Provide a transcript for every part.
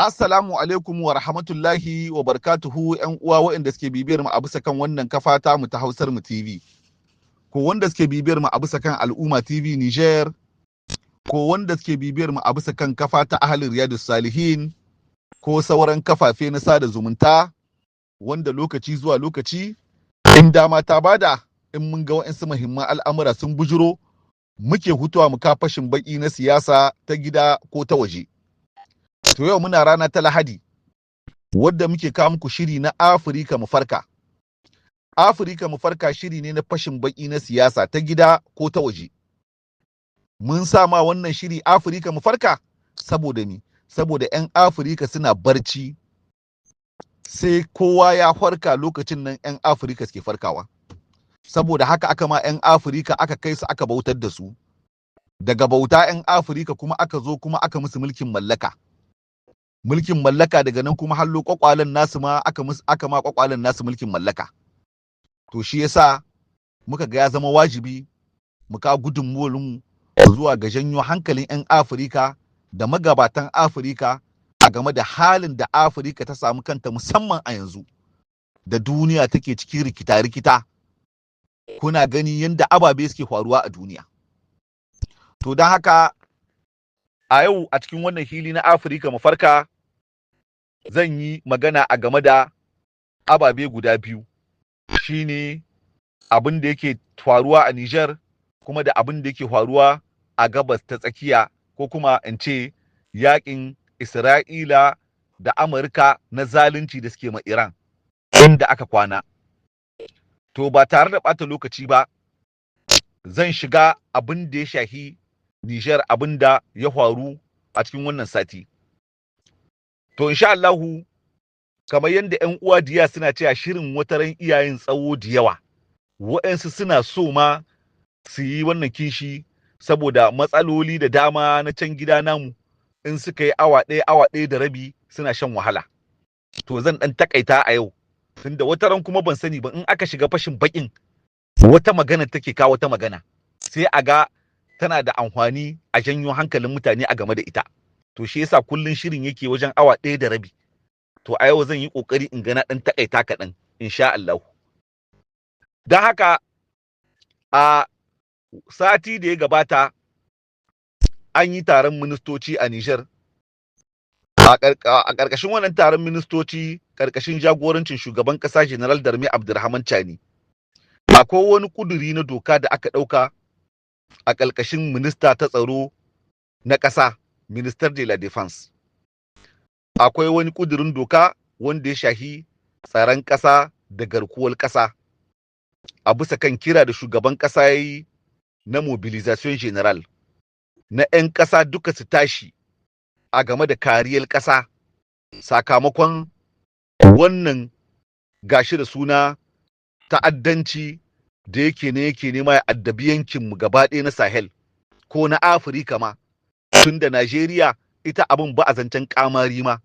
Assalamu alaikum wa rahmatullahi wa barkatuhu, ‘yan uwa waɗanda suke bibiyar mu a bisa kan wannan kafa ta mu ta Hausar mu TV. Ko wanda suke bibiyar mu a bisa kan Al'umma TV Niger, ko wanda suke bibiyar mu a bisa kan kafa ta Ahalin Riyadus Salihin, ko sauran kafafe na sada zumunta, wanda lokaci zuwa lokaci in dama ta bada, in mun ga waɗansu muhimman al'amura sun bujuro, muke hutuwa mu ka fashin baki na siyasa ta gida ko ta waje. To, yau muna rana ta Lahadi, wadda muke kawo muku shiri na Afirka mu farka. Afirka mu farka shiri ne na fashin baki na siyasa ta gida ko ta waje. Mun sa ma wannan shiri Afirka mu farka saboda ni, saboda 'yan Afirka suna barci, sai kowa ya farka lokacin nan 'yan Afirka suke farkawa. Saboda haka aka ma 'yan Afirka, aka kai su aka bautar da su. Daga bauta 'yan Afirka kuma aka zo kuma aka musu mulkin mallaka. Mulkin mallaka, daga nan kuma hallo kwakwalen nasu ma aka musu, aka ma kwakwalen nasu mulkin mallaka. To, shi yasa muka ga ya zama wajibi mu ka gudunmuwar zuwa ga janyo hankalin 'yan Afirka da magabatan Afirka a game da halin da Afirka ta samu kanta, musamman a yanzu da duniya take cikin rikita-rikita. Kuna gani yadda ababe suke faruwa a duniya. To, don haka a yau a cikin wannan hili na Afirka mu farka, zan yi magana a game da ababe guda biyu, shine abin da yake faruwa a Niger kuma da abin da yake faruwa a Gabas ta Tsakiya, ko kuma in ce yakin Isra'ila da Amurka na zalunci da suke ma Iran, inda aka kwana. To, ba tare da ɓata lokaci ba, zan shiga abin da ya shahi Niger, abin da ya faru a cikin wannan sati. To, insha Allahu, kamar yadda 'yan uwa diya suna cewa shirin wataran iyayen tsawo da yawa, waɗansu suna so ma su yi wannan kishi saboda matsaloli da dama na can gida namu, in suka yi awa 1, awa 1.5, suna shan wahala. To, zan ɗan takaita a yau, tunda wataran kuma ban sani ba, in aka shiga fashin baƙin, wata magana take kawo wata magana, sai a ga tana da amfani a janyo hankalin mutane a game da ita. To, shi yasa kullun shirin yake wajen awa 1.5. To, a yau zan yi kokari in ga na ɗan takaita kaɗan, insha Allah. Don haka a sati da ya gabata an yi taron ministoci a Nijar. A ƙarƙashin wannan taron ministoci, ƙarƙashin jagorancin shugaban ƙasa General Darme Abdulrahman Chani, akwai wani ƙuduri na doka da aka ɗauka a ƙarƙashin minista ta tsaro na ƙasa, Ministère de la Défense. Akwai wani ƙudurin doka wanda ya shahi tsaron ƙasa da garkuwar ƙasa, a bisa kan kira da shugaban ƙasa ya yi na mobilisation générale na 'yan ƙasa duka su tashi a game da kariyar ƙasa sakamakon wannan gashi da suna ta'addanci da yake ne yake nema ya addabi yankinmu gaba ɗaya na Sahel ko na Afirka ma, tun da Najeriya ita abin ba a zancen kamari ma.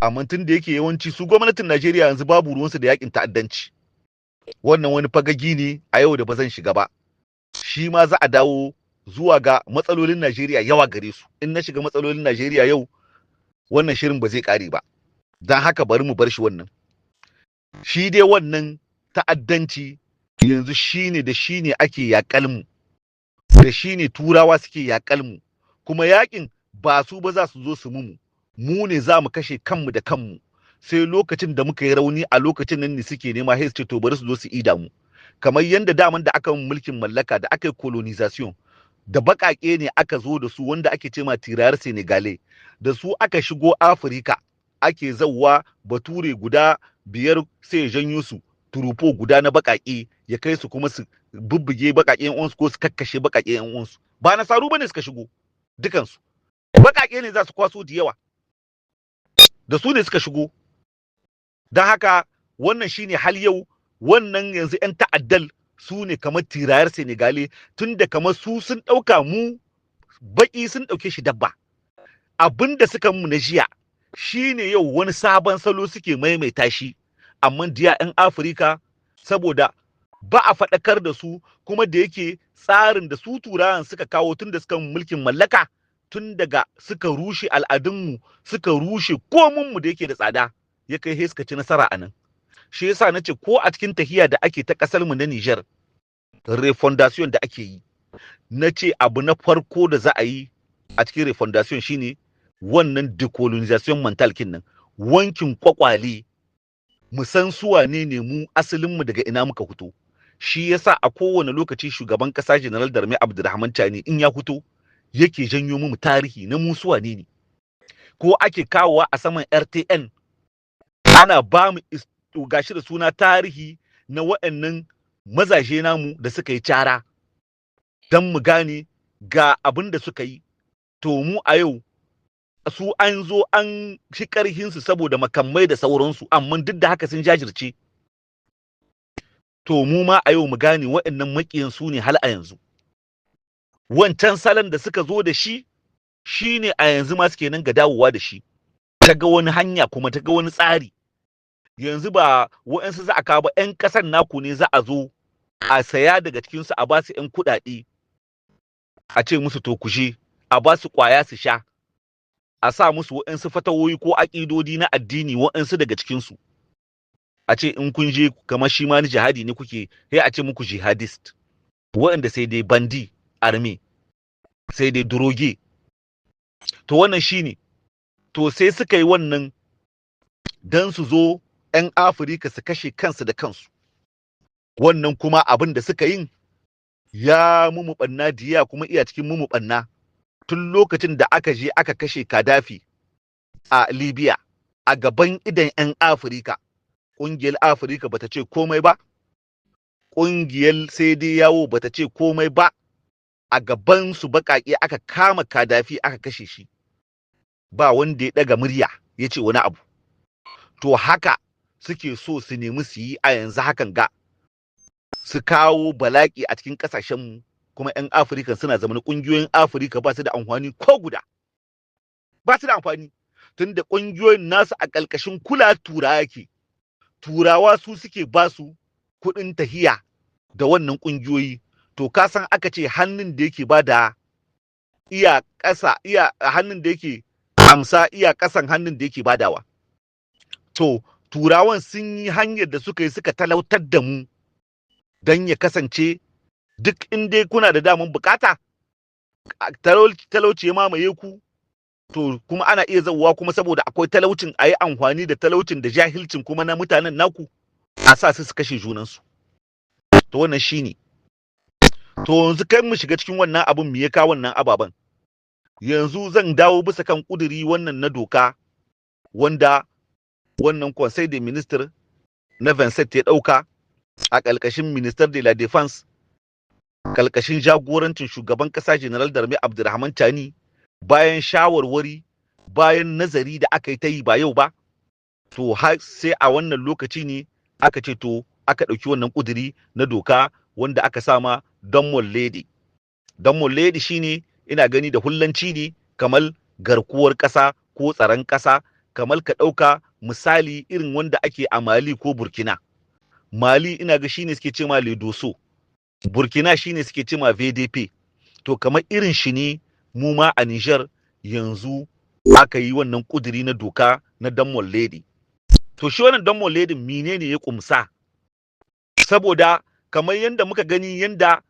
Amma tun da yake yawanci su gwamnatin Najeriya yanzu babu ruwansu da yakin ta'addanci, wannan wani fagagi ne a yau da ba zan shiga ba. Shi ma za a dawo zuwa ga matsalolin Najeriya, yawa gare su. In na shiga matsalolin Najeriya yau, wannan shirin ba zai kare ba. Don haka bari mu bar shi wannan. Shi dai wannan ta'addanci yanzu shine da shine ake yakal mu, da shine Turawa suke yakal mu, kuma yakin ba su ba za su zo su mu, mu ne za mu kashe kanmu da kanmu. Sai lokacin da muka yi rauni, a lokacin nan ne suke nema sai su ce to bari su zo su ida mu. Kamar yadda daman da aka mulkin mallaka, da aka yi colonisation, da baƙaƙe ne aka zo da su, wanda ake ce ma tirailleurs sénégalais, da su aka shigo Afirka. Ake zauwa bature guda biyar sai ya janyo su troupeau guda na baƙaƙe, ya kai su kuma su bubbuge baƙaƙe yan uwansu ko su kakkashe baƙaƙe yan uwansu. Ba nasaru bane suka shigo dukansu, baƙaƙe ne za su kwaso da yawa, da su ne suka shigo. Don haka wannan shine hal yau wannan yanzu 'yan ta'addal su ne kamar tirailleurs sénégalais, tunda kamar su sun ɗauka mu baƙi, sun ɗauke shi dabba. Abinda suka mu na jiya shine yau wani sabon salo suke maimaita shi. Amma diya 'yan Afirka, saboda ba a faɗakar da su, kuma da yake tsarin da su Turawan suka kawo tun da suka mulkin mallaka, Tun daga suka rushe al'adunmu, suka rushe kominmu da yake da tsada, ya kai he suka ci nasara a nan. Shi yasa na ce ko a cikin tahiya da ake ta ƙasar mu na Niger, refondation da ake yi, na ce abu na farko da za a yi a cikin refondation shine wannan decolonization mental kin nan, wankin kwakwale, mu san su wane ne mu, asalin mu, daga ina muka fito. Shi yasa a kowane lokaci shugaban kasa General Darme Abdulrahman Chani in ya fito yake janyo mu tarihi na mu su wane ne, ko ake kawowa a saman RTN ana ba mu gashi da suna tarihi na wa'annan mazaje namu da suka yi cara, don mu gane ga abin da suka yi. To mu a yau su an zo an shi ƙarhinsu saboda makamai da sauransu, amma duk da haka sun jajirce. To mu ma a yau mu gane waɗannan maƙiyan su ne hal a yanzu. Wancan salon da suka zo da shi shine a yanzu ma suke nan ga dawowa da shi ta ga wani hanya, kuma ta ga wani tsari. Yanzu ba waɗansu za a kawo ba, 'yan ƙasar naku ne za a zo a saya daga cikinsu, a ba su 'yan kuɗaɗe, a ce musu to kushe, a ba su ƙwaya su sha, a sa musu waɗansu fatawoyi ko aƙidodi na addini waɗansu daga cikinsu, a ce in kun je kamar shi ma ni jihadi ne kuke, sai a ce muku jihadist, waɗanda sai dai bandits armés, sai dai drogués. To wannan shine. To sai suka yi wannan don su zo 'yan Afirka su kashe kansu da kansu. Wannan kuma abin da suka yin ya mumu ɓanna diya, kuma iya cikin mumu ɓanna tun lokacin da aka je aka kashe Kadafi a Libya a gaban idan 'yan Afirka. Ƙungiyar Afirka bata ce komai ba, ƙungiyar CEDEAO bata ce komai ba. A gaban su baƙaƙe aka kama Kadafi aka kashe shi, ba wanda ya ɗaga murya ya ce wani abu. To haka suke so su nemi su yi a yanzu hakan ga, su kawo bala'i a cikin ƙasashenmu. Kuma 'yan Afirka suna zama ƙungiyoyin Afirka ba su da amfani ko guda, ba su da amfani, tunda ƙungiyoyin nasu a ƙarƙashin kula Turawa yake. Turawa su suke ba su kuɗin tahiya da wannan ƙungiyoyi. To ka san aka ce hannun da yake ba da iya ƙasa, iya hannun da yake amsa iya ƙasan hannun da yake badawa. To Turawan sun yi hanyar da suka yi suka talautar da mu don ya kasance duk in dai kuna da daman bukata, talauci ya mamaye ku. To kuma ana iya zauwa kuma saboda akwai talaucin, a yi amfani da talaucin da jahilcin kuma na mutanen naku, a sa su su kashe junansu. To wannan shine. To yanzu kai mu shiga cikin wannan abun, me ya kawo wannan ababen? Yanzu zan dawo bisa kan kuduri wannan na doka wanda wannan Conseil des ministres na 27 ya ɗauka a ƙarƙashin Ministère de la Défense, ƙarƙashin jagorancin shugaban ƙasa General Darme Abdulrahman Chani, bayan shawarwari, bayan nazari da aka yi ta yi ba yau ba. To har sai a wannan lokaci ne aka ce to aka ɗauki wannan ƙuduri na doka wanda aka sama Danmon Lede. Danmon Lede shine ina gani da Hullanci ne kamar garkuwar ƙasa ko tsaron ƙasa, kamar ka ɗauka misali irin wanda ake a Mali ko Burkina. Mali ina ga shine suke ce ma le Dosso, Burkina shine suke ce ma VDP. To kamar irin shi ne mu ma a Niger yanzu aka yi wannan kuduri na doka na Danmon Lede. To shi wannan Danmon Lede menene ya kumsa? Saboda kamar yadda muka gani, yanda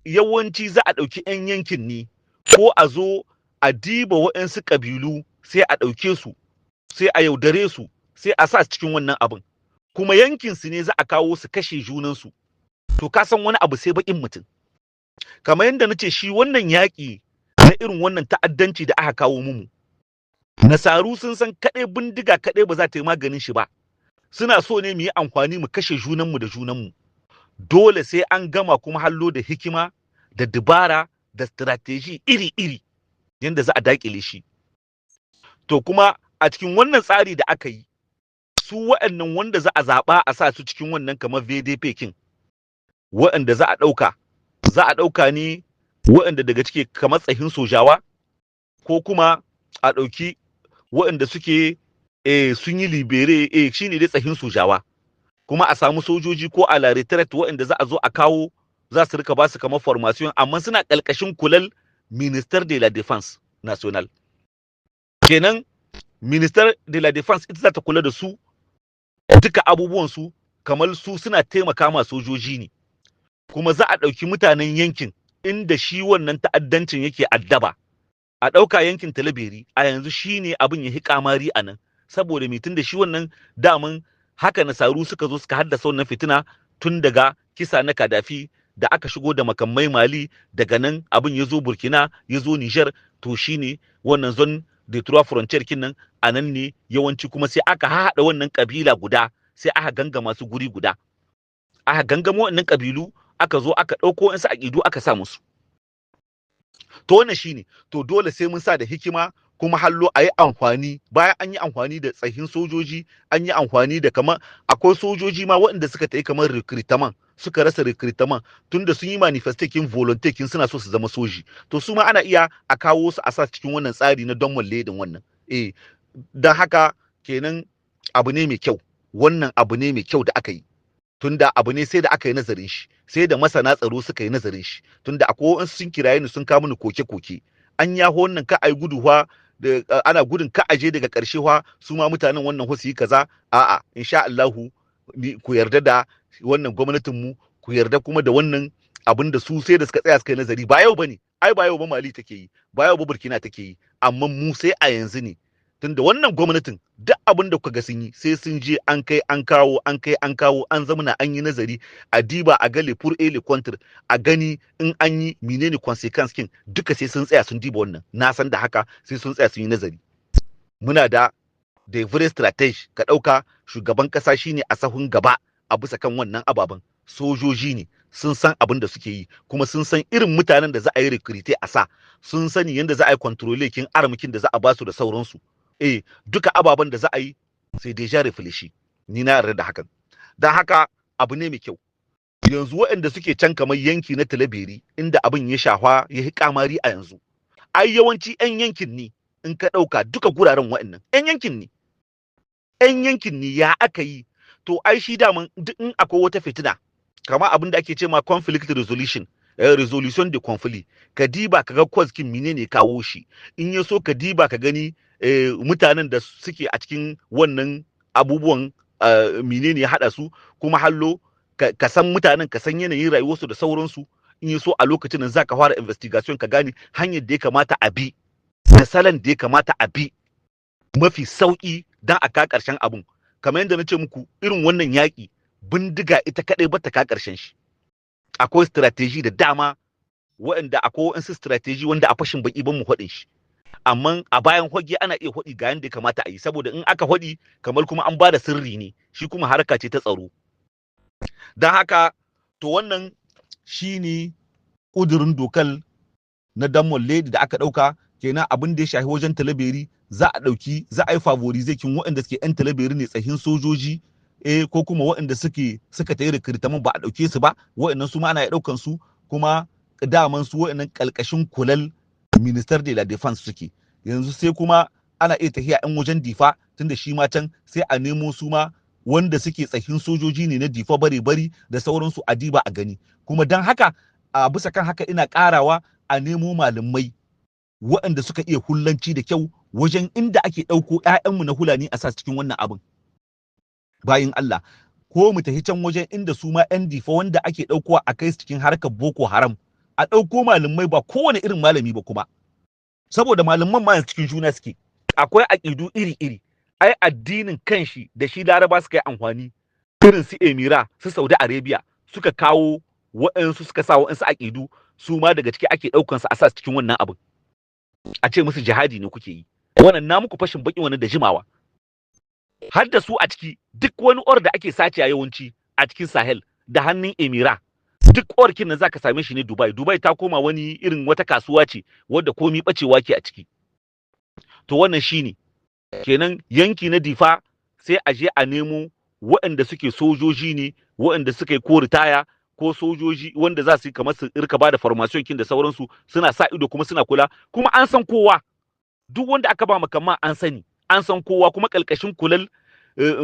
yawanci za a ɗauki 'yan yankin ne, ko a zo a diba waɗansu ƙabilu, sai a ɗauke su, sai a yaudare su, sai a sa cikin wannan abin, kuma yankin su ne za a kawo su kashe junansu. To ka san wani abu sai baƙin mutum. Kamar yadda na ce, shi wannan yaƙi na irin wannan ta'addanci da aka kawo mumu, Nasaru sun san kaɗai bindiga kaɗai ba za ta yi maganin shi ba. Suna so ne mu yi amfani mu kashe junanmu da junanmu. Dole sai an gama kuma hallo da hikima da dubara da strategy iri-iri yadda za a daƙile shi. To kuma a cikin wannan tsari da aka yi, su waɗannan wanda za a zaɓa a sa su cikin wannan kamar VDP kin, waɗanda za a ɗauka, za a ɗauka ne waɗanda daga ciki kamar tsahin sojawa, ko kuma a ɗauki waɗanda suke sun yi libéré, shine dai tsahin sojawa, kuma a samu sojoji ko à la retraite waɗanda za a zo a kawo, za su rika ba su kamar formation, amma suna ƙarƙashin kulal Ministère de la Défense. Nationale. Kenan Ministère de la Défense ita za ta kula da su duka abubuwan su, kamar su suna taimaka ma sojoji ne. Kuma za a ɗauki mutanen yankin inda shi wannan ta'addancin yake addaba. A ɗauka yankin Talabiri a yanzu shine abin ya hi kamari a nan, saboda mitin da shi wannan daman haka nasaru suka zo suka haddasa wannan fitina tun daga kisa na Kadafi da aka shigo da makamai Mali, daga nan abin ya zo Burkina, ya zo Niger. To shine wannan zone de trois frontières kin nan, a nan ne yawanci. Kuma sai aka haɗa wannan kabila guda, sai aka gangama su guri guda, aka gangamo wannan kabilu, aka zo aka ɗauko wasu aƙidu aka sa musu. To wannan shine. To dole sai mun sa da hikima, kuma hallo a yi amfani, bayan an yi amfani da tsahin sojoji, an yi amfani da kamar akwai sojoji ma waɗanda suka tayi kamar recruitment, suka rasa recruitment tunda sun yi manifeste kin volonté kin suna so su zama soji. To su ma ana iya a kawo su a sa cikin wannan tsari na don ledin wannan. Don haka kenan abu ne mai kyau, wannan abu ne mai kyau da aka yi, tunda abu ne sai da aka yi nazarin shi, sai da masana tsaro suka yi nazarin shi. Tunda akwai wasu sun kiraye ni, sun kawo mini koke-koke, an yaho wannan ka ai gudu fa da ana gudun ka aje daga ƙarshe fa su ma mutanen wannan su yi kaza. A'a, insha Allahu ku yarda da wannan gwamnatin mu, ku yarda kuma da wannan abin da su sai da suka tsaya suka yi nazari. Ba yau bane ai, ba yau ba Mali take yi, ba yau ba Burkina take yi, amma mu sai a yanzu ne. Tunda wannan gwamnatin duk abin da kuka ga sun yi, sai sun je an kai an kawo, an kai an kawo, an zamana an yi nazari, a diba a ga le pour et le contre, a gani in an yi menene consequence kin duka, sai sun tsaya sun diba wannan. Na san da haka, sai sun tsaya sun yi nazari. Muna da the very strategy. Ka ɗauka shugaban ƙasa shine a sahun gaba a bisa kan wannan ababen. Sojoji ne, sun san abin da suke yi, kuma sun san irin mutanen da za a yi recruit a sa, sun sani yadda za a yi control kin armikin da za a basu da sauransu. Duka ababen da za a yi c'est déjà réfléchi. Ni na yarda da hakan. Don haka abu ne mai kyau. Yanzu waɗanda suke can kamar yanki na Talabiri inda abin ya shafa ya yi kamari a yanzu, ai yawanci 'yan yankin ne. In ka ɗauka duka guraren waɗannan 'yan yankin ne, 'yan yankin ne. Ya aka yi? To ai shi daman duk in akwai wata fitina, kamar abin da ake ce ma conflict resolution, resolution de conflit, ka diba ka ga cause kin menene kawo shi. In ya so ka diba ka gani mutanen da suke a cikin wannan abubuwan, menene ya haɗa su, kuma hallo ka san mutanen, ka san yanayin rayuwarsu da sauransu. In ya so a lokacin nan za ka fara investigation, ka gane hanyar da ya kamata a bi da salon da ya kamata a bi mafi sauƙi don a ka ƙarshen abun. Kamar yadda na ce muku, irin wannan yaƙi bindiga ita kaɗai ba ta ka ƙarshen shi. Akwai strategy da dama waɗanda akwai waɗansu strategy wanda a fashin baki ban mu haɗin shi, amma a bayan hoge ana iya haɗi ga yanda ya kamata a yi, saboda in aka haɗi kamar kuma an bada sirri ne, shi kuma harka ce ta tsaro. Don haka to wannan shine ƙudurin dokar na Damon Lady da aka ɗauka. Kenan abin da ya shafi wajen Talaberi, za a ɗauki, za a yi favoriser kin waɗanda suke 'yan Talaberi ne, tsahin sojoji, ko kuma waɗanda suka tayi recruitment ba a ɗauke su ba, waɗannan su ma ana ɗaukan su. Kuma daman su waɗannan ƙalƙashin kulal Ministère de la Défense suke yanzu. Sai kuma ana iya tafiya 'yan wajen Difa, tunda shi ma can sai a nemo su ma wanda suke tsahin sojoji ne na Difa, bare bari da sauransu, a diba a gani. Kuma don haka a bisa kan haka ina karawa a nemo malamai waɗanda suka iya hullanci da kyau wajen inda ake ɗauko 'ya'yanmu na Hulani a sa cikin wannan abin. Bayin Allah, ko mu tafi can wajen inda su ma 'yan Difa wanda ake ɗaukowa a kai su cikin harkar Boko Haram, a ɗauko malamai, ba kowane irin malami ba kuma, saboda malaman ma cikin juna suke, akwai aƙidu iri-iri. Ai addinin kanshi da shi Laraba suka yi amfani, irin su Emira, su Saudi Arabia, suka kawo waɗansu, suka sa waɗansu aƙidu, su ma daga ciki ake ɗaukan su a sa cikin wannan abin, a ce musu jihadi ne kuke yi. Wannan na muku fashin baki wannan da jimawa. Har da su a ciki, duk wani or da ake sace a yawanci a cikin Sahel da hannun Emira. Duk orkin nan zaka same shi ne Dubai. Dubai ta koma wani irin wata kasuwa ce wadda komi bacewa ke a ciki. To wannan shine. Kenan yanki na Difa sai a je a nemo waɗanda suke sojoji ne, waɗanda suka yi ko ritaya ko sojoji wanda za su yi kamar su irka ba da formation kin da sauransu, suna sa ido kuma suna kula. Kuma an san kowa, duk wanda aka ba makamman an sani, an san kowa, kuma kalkashin kulal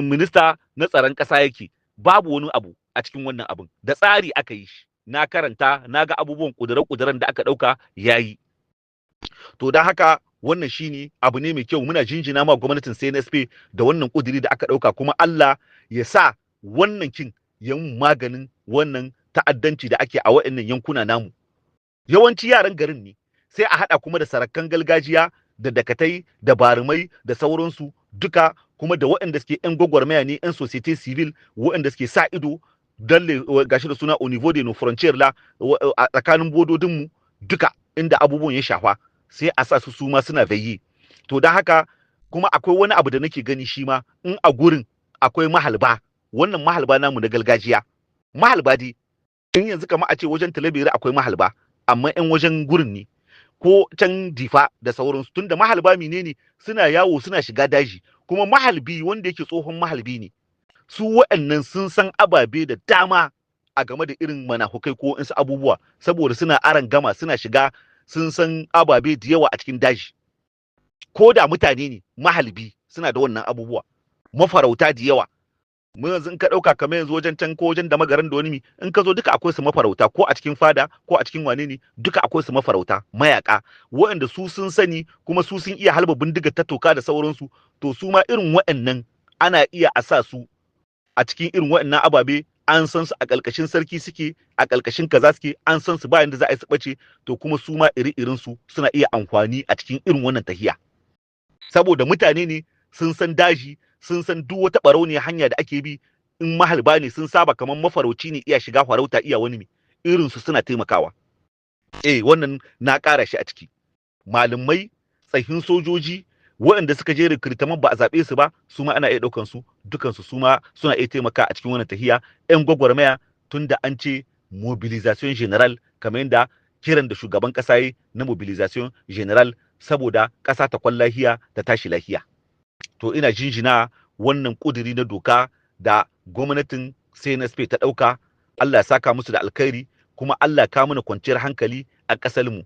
minista na tsaron ƙasa yake. Babu wani abu a cikin wannan abin, da tsari aka yi shi. Na karanta, na ga abubuwan ƙuduran da aka ɗauka yayi. To don haka Wannan shine abu ne mai kyau. Muna jinjina ma gwamnatin CNSP da wannan kuduri da aka ɗauka, kuma Allah ya sa wannan kin ya maganin wannan ta'addanci da ake a wa'annan yankuna namu. Yawanci yaran garin ne, sai a haɗa kuma da sarakan gargajiya da dakatai da barumai da sauransu duka, kuma da waɗanda suke 'yan gwagwarmaya ne, 'yan société civile, waɗanda suke sa ido don gashi da suna au niveau de nos frontières là, a tsakanin bododinmu duka inda abubuwan ya shafa, sai a sa su su ma suna veille. To, don haka kuma akwai wani abu da nake gani shi ma, in a gurin akwai mahalba, wannan mahalba namu na gargajiya, mahalba dai, in yanzu kamar a ce wajen Talabiri akwai mahalba, amma 'yan wajen gurin ne, ko can Difa da sauransu, tunda mahalba menene, suna yawo, suna shiga daji, kuma mahalbi wanda yake tsohon mahalbi ne, su waɗannan sun san ababe da dama a game da irin manahukai ko insu abubuwa, saboda suna aran gama, suna shiga, sun san ababe da yawa a cikin daji. Ko da mutane ne mahalbi, suna da wannan abubuwa, mafarauta da yawa. Mu yanzu in ka ɗauka kamar yanzu wajen can ko wajen da magaran da wani mi, in ka zo duka akwai su mafarauta, ko a cikin fada ko a cikin wane ne, duka akwai su mafarauta, mayaka, waɗanda su sun sani, kuma su sun iya halba bindigar ta toka da sauransu. To, su ma irin waɗannan ana iya a sa su a cikin irin waɗannan ababe. An san su, a ƙalƙashin sarki suke, a ƙalƙashin kaza suke, an san su, ba yanda za a yi su ɓace. To, kuma su ma iri-irin su suna iya amfani a cikin irin wannan tahiya, saboda mutane ne sun san daji, sun san duk wata barauniyar hanya da ake bi. In mahalba ne, sun saba, kamar mafarauci ne, iya shiga farauta, iya wani mi, irin su suna taimakawa. Eh, wannan na ƙara shi a ciki. Malamai, tsahin sojoji, waɗanda suka je recrutement ba a zaɓe su ba, su ma ana iya ɗaukan su dukansu, su ma suna iya taimaka a cikin wannan tahiya. 'Yan gwagwarmaya, tunda an ce mobilisation générale, kamar yadda kiran da shugaban ƙasa yi na mobilisation générale, saboda ƙasa ta kwan lahiya, ta tashi lahiya. To, ina jinjina wannan ƙuduri na doka da gwamnatin CNSP ta ɗauka. Allah ya saka musu da alkhairi, kuma Allah ka mana kwanciyar hankali a ƙasar mu.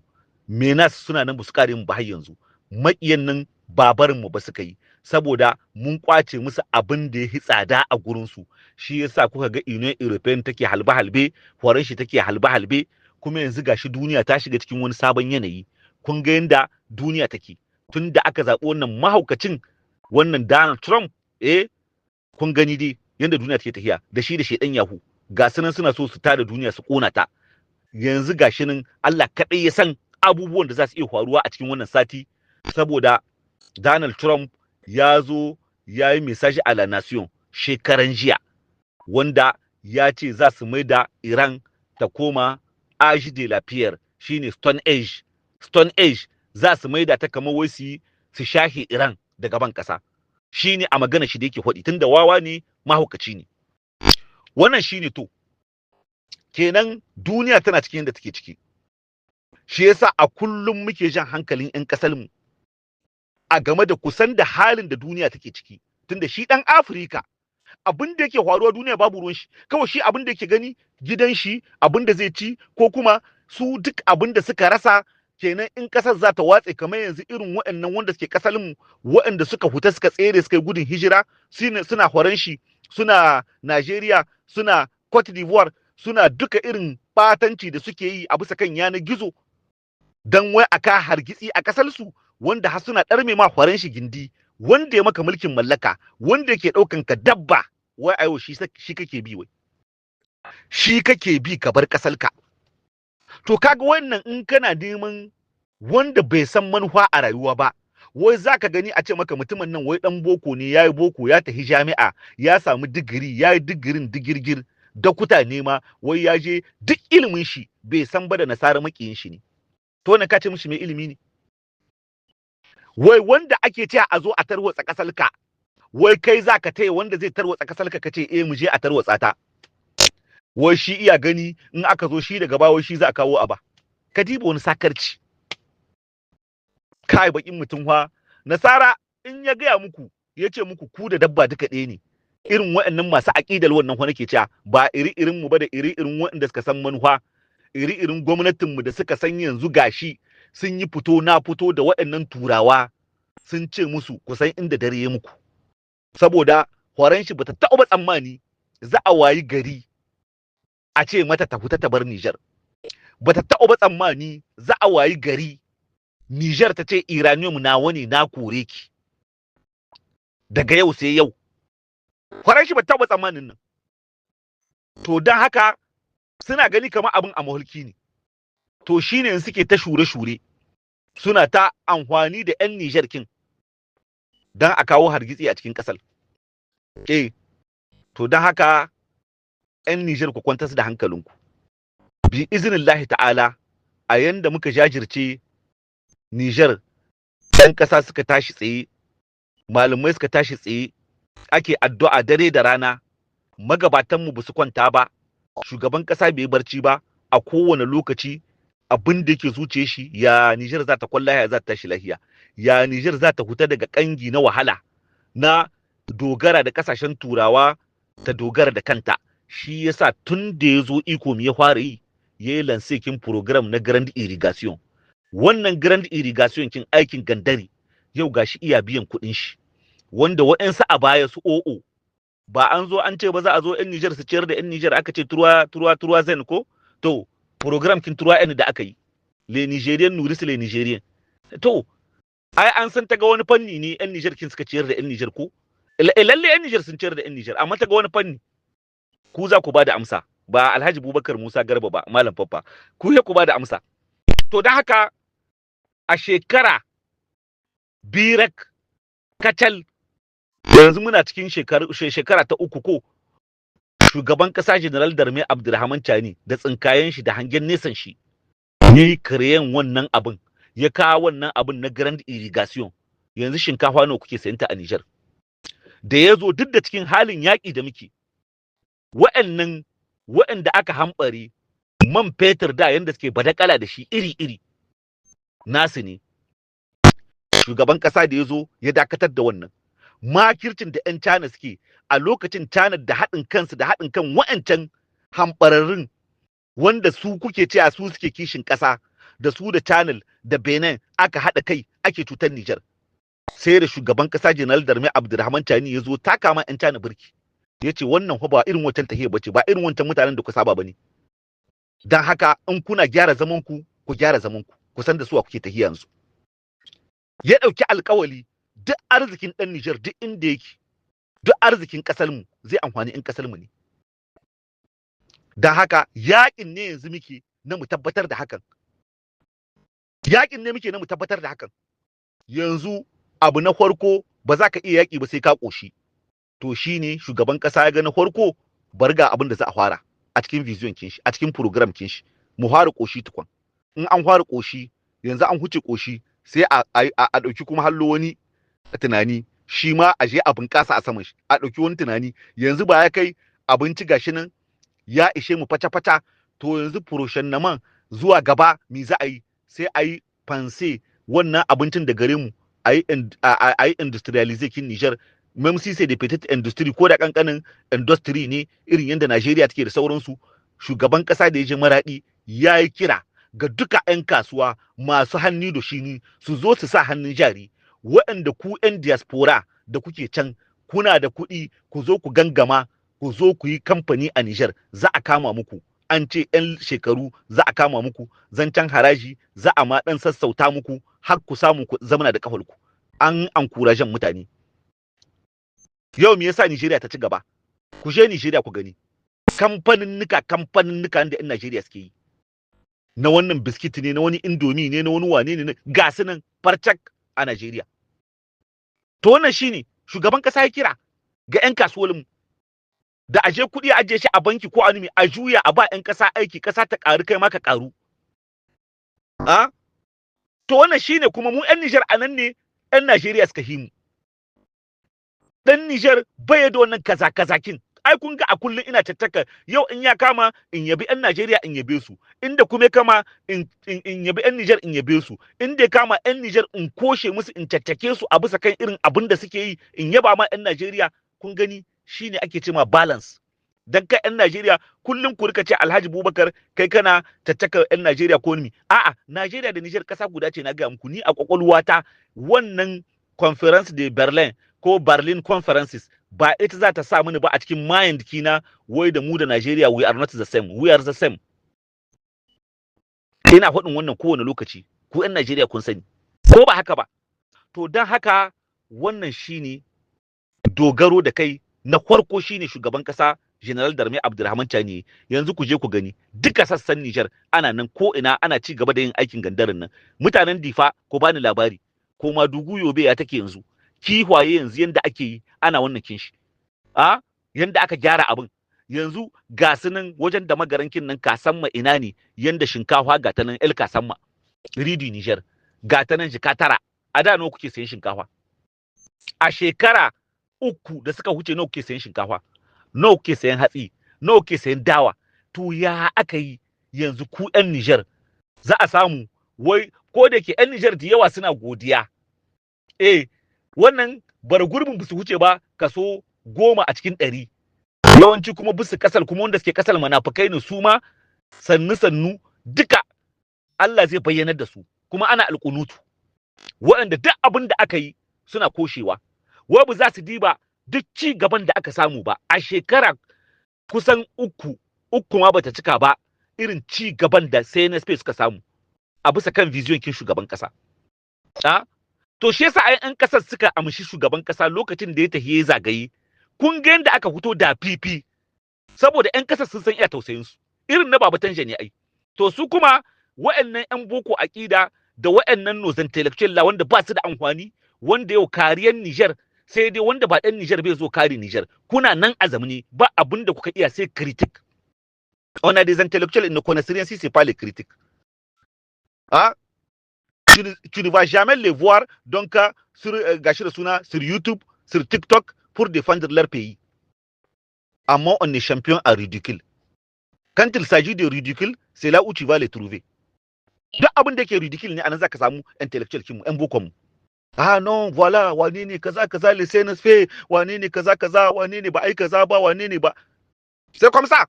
Menaces suna nan, ba su kare mu ba har yanzu. Maƙiyan nan ba barin mu ba suka yi, saboda mun kwace musu abin da ya fi tsada a gurin su. Shi yasa kuka ga Union European take halbe halbe, horon shi take halbe halbe. Kuma yanzu gashi duniya ta shiga cikin wani sabon yanayi. Kun ga yanda duniya take tun da aka zaɓi wannan mahaukacin, wannan Donald Trump. Eh, kun gani dai yanda duniya take tafiya da shi da shedan yahu. Ga su nan suna so su tada duniya, su kona ta. Yanzu gashi nan, Allah kaɗai ya san abubuwan da za su iya faruwa a cikin wannan sati, saboda Donald Trump ya zo ya yi message à la nation shekaran jiya, wanda ya ce za su mai da Iran ta koma âge de la pierre, shine Stone Age. Stone Age za su maida ta, kamar wai su shahe Iran daga ban kasa. Shine a magana shi da yake faɗi, tunda wawa ne, mahaukaci ne. Wannan shine. To, kenan duniya tana cikin yadda take ciki. Shi yasa a kullum muke jan hankalin 'yan ƙasar mu a game da kusan da halin da duniya take ciki, tunda shi ɗan Afirka, abin da yake faruwa duniya babu ruwan shi. Kawai shi abin da yake gani gidan shi, abin da zai ci, ko kuma su duk abin da suka rasa kenan. In kasar za ta watse, kamar yanzu irin waɗannan wanda suke kasar mu, waɗanda suka huta, suka tsere, suka yi gudun hijira, suna horon shi, suna Najeriya, suna Cote d'Ivoire, suna duka irin batanci da suke yi a bisa kan yanar gizo dan wai aka hargitsi a kasar su, wanda har suna ɗarme ma horon shi gindi, wanda ya maka mulkin mallaka, wanda yake ɗaukan ka dabba, wai ayo shi shi kake bi, wai shi kake bi ka bar ƙasar ka. To, kaga wannan, in kana neman wanda bai san manufa a rayuwa ba, wai zaka gani a ce maka mutumin nan wai dan boko ne, yayi boko, ya tafi jami'a, ya samu digiri, yayi digirin digirgir, dakuta ne ma, wai ya je duk ilimin shi bai san ba da Nasara makiyin shi ne. To, wannan ka ce mishi mai ilimi ne? Wai wanda ake cewa a zo a tarwatsa kasar ka, wai kai za ka taya wanda zai tarwatsa kasar ka, kace eh, mu je a tarwatsa ta. Wai shi iya gani in aka zo shi daga baya, wai shi za a kawo a ba. Ka diba wani sakarci. Kai, bakin mutum fa. Nasara in ya gaya muku, ya ce muku ku da dabba duka ɗaya ne. Irin waɗannan masu aƙidar wannan fa nake cewa, ba iri irin mu ba, da iri irin waɗanda suka san manufa, iri irin gwamnatin mu da suka san yanzu gashi sun yi fito na fito da waɗannan Turawa, sun ce musu kusan inda dare ya muku, saboda horon shi bata taɓa tsammani za a wayi gari a ce mata ta fita ta bar Nijar. Bata taɓa tsammani za a wayi gari Niger ta ce uranium na wani na kore ki daga yau sai yau. Faranshi ba taɓa tsammanin nan. To don haka suna gani kamar abin a mahulki ne. To shine suke ta shure-shure, suna ta amfani da 'yan Niger kin don a kawo hargitsi a cikin ƙasar. Eh, to don haka 'yan Niger, ku kwantar da hankalinku. Bi iznillahi ta'ala, a yanda muka jajirce Niger, 'yan ƙasa suka tashi tsaye, malamai suka tashi tsaye, ake addu'a dare da rana, magabatanmu ba su kwanta ba, shugaban ƙasa bai barci ba, a kowane lokaci abin da yake zuciye shi, ya Niger za ta kwalla, ya za ta tashi lahiya, ya Niger za ta huta daga kangi na wahala na dogara da kasashen Turawa, ta dogara da kanta. Shi yasa tun da ya zo iko, ya fara yi? Ya yi lancer kin program na Grande Irrigation. Wannan Grande Irrigation kin, aikin gandari, yau gashi iya biyan kuɗin shi, wanda waɗansu a baya su o'o ba an zo an ce ba za a zo 'yan Niger su ciyar da 'yan Niger, aka ce trois trois trois N ko. To program kin trois N da aka yi, les Nigériens nourrissent les Nigériens, to ai an san ta ga wani fanni ne 'yan Niger kin suka ciyar da 'yan Niger ko. Lalle 'yan Niger sun ciyar da 'yan Niger, amma ta ga wani fanni, ku za ku ba da amsa, ba Alhaji Bubakar Musa Garba ba, Malam Faffa, ku ya ku ba da amsa. To don haka a shekara birak kacal, yanzu muna cikin shekara ta uku ko, shugaban kasa General d'Armée Abdurrahman Chani, da tsinkayen shi da hangen nesan shi, ya yi créer wannan abin, ya kawo wannan abin na Grande Irrigation. Yanzu shinkafa nawa kuke sayanta a Niger? Da ya zo, duk da cikin halin yaƙi da muke, wa'annan wa'anda aka hambare, man fetur da yanda suke badakala da shi iri-iri nasu ne. Shugaban kasa da ya zo ya dakatar da wannan makircin da 'yan China suke a lokacin. China da haɗin kansu da haɗin kan wa'ancan hambararrun wanda su kuke cewa su suke kishin ƙasa, da su da China da Benin aka haɗa kai ake cutar Niger. Sai da shugaban ƙasa General d'Armée Abdulrahman Chani ya zo taka ma 'yan China birki, ya ce wannan ba irin wancan tahiyar bace, ba irin wancan mutanen da ku saba bane. Dan haka in kuna gyara zaman ku, ku gyara zaman ku, ku san da su kuke tahiya. Yanzu ya ɗauki alkawali, duk arzikin ɗan Nijar duk inda yake, duk arzikin ƙasar mu zai amfani in ƙasar mu ne. Dan haka yakin ne yanzu muke na mu tabbatar da hakan, yakin ne muke na mu tabbatar da hakan. Yanzu abu na farko, ba za ka iya yaki ba sai ka ƙoshi. To shine shugaban ƙasa ya ga na farko, bari ga abin da za a fara a cikin vision kin shi, a cikin program kin shi, mu fara ƙoshi tukun. In an fara ƙoshi, yanzu an huce ƙoshi, sai a ɗauki kuma hallo wani tunani, shi ma a je a bunƙasa a saman shi, a ɗauki wani tunani. Yanzu ba ya kai abinci gashi nan ya ishe mu fata-fata. To yanzu prochainement, zuwa gaba, me za a yi? Sai a yi penser wannan abincin da gare mu, a yi industrialiser kin Niger, même si c'est des petites industries, ko da kankanin industry ne, irin yadda Najeriya take da sauransu. Shugaban kasa da ya je Maradi ya yi kira ga duka 'yan kasuwa masu hannu da shini su zo su sa hannun jari. Waɗanda ku 'yan diaspora da kuke can kuna da kuɗi, ku zo ku gangama, ku zo ku yi kamfani a Niger, za a kama muku. An ce 'yan shekaru za a kama muku, zancen haraji za a ma ɗan sassauta muku har ku samu ku zamana da kafarku. An encourager mutane. Yau me yasa Nigeria ta ci gaba? Ku je Nigeria ku gani kamfaninnika, kamfaninnika da 'yan Najeriya suke yi, na wannan biskit ne, na wani Indomie ne, na wani wane ne, ga su nan farcak a Najeriya. To wannan shine shugaban kasa ya kira ga 'yan kasuwar da aje kuɗi a ajiye shi a banki ko anumi, a juya a ba 'yan kasa aiki, kasa ta ƙaru, kai ma ka ƙaru. A to wannan shine. Kuma mu 'yan Nijar, a nan ne 'yan Najeriya suka himu. Dan Nijar bai da wannan kaza kazakin. Ai kun ga a kullum ina tattaka, yau in ya kama in yabi 'yan Najeriya, in yabe su, inda kuma ya kama in yabi 'yan Nijar, in yabe su, inda ya kama 'yan Nijar in koshe musu, in caccake su a bisa kan irin abin da suke yi, in yaba ma 'yan Najeriya. Kun gani, shine ake cewa balance. Dan kai 'yan Najeriya kullum ku rika ce Alhaji Bubakar, kai kana caccaka 'yan Najeriya ko ni. A'a, Najeriya da Nijar kasa guda ce. Na ga muku, ni a kwakwalwata wannan Conférence de Berlin ko Berlin Conferences ba ita za ta sa mini ba a cikin mind kina wai da mu da Najeriya we are not the same. We are the same. Ina faɗin wannan kowane lokaci, ku 'yan Najeriya kun sani. Ko ba haka ba? To don haka wannan shine dogaro da kai na farko, shine shugaban kasa Général d'Armée Abdurrahman Chani. Yanzu ku je ku gani duka sassan Niger, ana nan ko ina ana ci gaba da yin aikin gandarin nan. Mutanen Difa, ko bani labari, ko Madugu, Yobe, ya take yanzu? Kiwaye yanzu yanda ake yi ana wannan kinshi a yanda aka gyara abin yanzu, ga su nan wajen da magarankin nan, Kasamma, ina ne, yanda shinkafa ga ta nan el Kasamma Ridi Niger, ga ta nan jika 9. A da nawa kuke sayan shinkafa? A shekara 3 da suka huce, nawa kuke sayan shinkafa? Nawa kuke sayan hatsi? Nawa kuke sayan dawa? To ya aka yi yanzu ku 'yan Niger za a samu wai, ko da ke 'yan Niger da yawa suna godiya, wannan bar gurbin ba su huce ba kaso 10 a cikin 100. Yawanci kuma bisu kasal, kuma wanda suke kasal manafukai ne su ma. Sannu sannu duka Allah zai bayyanar da su. Kuma ana alƙunutu, waɗanda duk abin da aka yi suna koshewa, wai ba za su diba duk ci gaban da aka samu ba a shekara kusan 3, 3 ma bata cika ba, irin ci gaban da CNSP suka samu a bisa kan vision kin shugaban kasa. A to shi yasa ai an kasar suka amshi shugaban kasa lokacin da ya tafi ya zagaye. Kun ga yadda aka fito da PP, saboda yan kasar sun san iya tausayin su, irin na Baba Tanja ne ai. To su kuma wa'annan yan boko aƙida da wa'annan nos intellectual wanda ba su da amfani, wanda yau kariyar Niger sai dai wanda ba ɗan Niger bai zo kare Niger. Kuna nan a zamani ba abin da kuka iya sai critique. On a des intellectuels, ils ne connaissent rien si c'est pas les critiques. Ah, tu ne vas jamais les voir donc sur gashi da suna sur YouTube, sur TikTok pour défendre leur pays. Amma on est champion à ridicule. Quand il s'agit de ridicule, c'est là où tu vas les trouver. Duk abin da yake ridicule ne, anan zaka samu intellectual kinmu, yan bokon mu. Ah non, voilà, wane ne kaza kaza, le CNSP, wane ne kaza kaza, wane ne ba ai kaza ba, wane ne ba. C'est comme ça.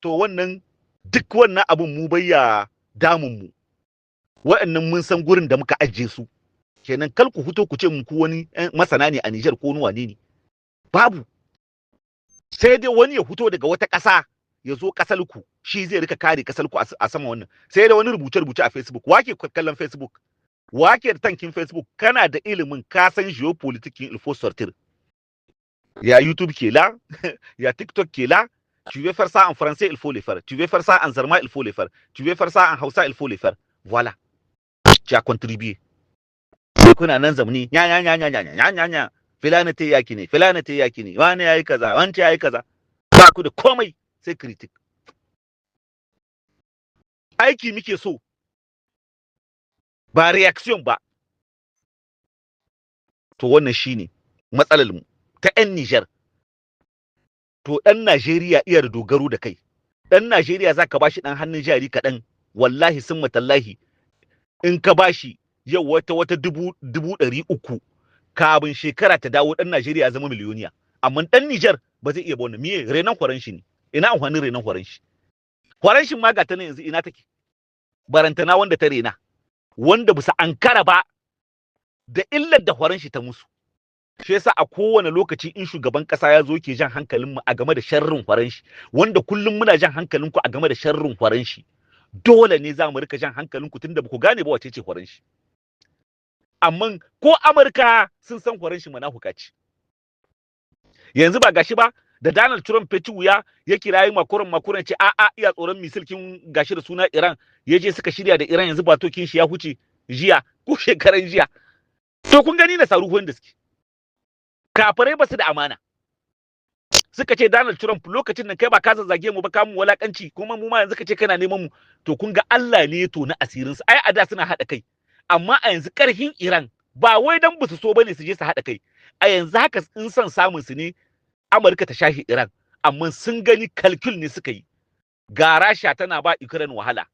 To wannan duk wannan abun mu bayya damun mu. Wa'annan mun san gurin da muka ajiye su. Kenan kal ku fito ku ce mu ku wani masana ne a Niger ko wani wane ne. Babu. Sai dai wani ya fito daga wata ƙasa ya zo ƙasar ku, shi zai rika kare ƙasar ku a sama wannan. Sai da wani rubuce-rubuce a Facebook. Wake kallon Facebook? Wake da tankin Facebook? Kana da ilimin, ka san géopolitique, il faut sortir. Ya YouTube qui est là, ya TikTok qui est là. Tu veux faire ça en français, il faut le faire. Tu veux faire ça en zarma, il faut le faire. Tu veux faire ça en Hausa, il faut le faire. Voilà. Tu as contribué. Sai kuna nan zamani nya nya nya nya nya nya nya nya, filana te yaki ne, filana te yaki ne, wani yayi kaza, wani yayi kaza. Ba ku da komai sai critique. Aiki muke so, ba réaction ba. To wannan shine matsalar mu ta 'yan Niger. To ɗan Najeriya iya da dogaro da kai. Ɗan Najeriya za ka bashi ɗan hannun jari kaɗan, wallahi sun matallahi, in ka bashi yau wata 300,000, kafin shekara ta dawo ɗan Najeriya ya zama miliyoniya. Amma ɗan Niger ba zai iya ba. Wannan miye? Renon horon shi ne. Ina amfanin renon horon shi? Horon shi ma ga ta nan yanzu ina take, barantana wanda ta rena, wanda bisa ankara ba da illar da horon shi ta musu. Shi yasa a kowane lokaci in shugaban kasa ya zo ke jan hankalin mu a game da sharrin horon shi, wanda kullum muna jan hankalin ku a game da sharrin horon shi, dole ne za mu rika jan hankalin ku tunda ba ku gane ba wace ce horon shi. Amma ko Amurka sun san horon shi manahuka ce. Yanzu ba gashi ba da Donald Trump ya ci wuya ya kirayi Macron, Macron ce a'a, iya tsoron missile kin gashi da suna Iran. Ya je suka shirya da Iran, yanzu batokin shi ya huce jiya ko shekaran jiya. To kun gani na saruhuwan da suke, kafirai ba su da amana. Suka ce Donald Trump, lokacin nan kai ba ka zazzage mu ba, ka mu walakanci, kuma mu ma yanzu ka ce kana neman mu. To kun ga Allah ne ya tona asirin su. Ai a da suna haɗa kai, amma a yanzu karhin Iran ba wai dan ba su so bane su je su haɗa kai. A yanzu haka in son samun su ne Amurka ta shahi Iran, amma sun gani calcul ne suka yi. Ga Rasha tana ba Ukraine wahala,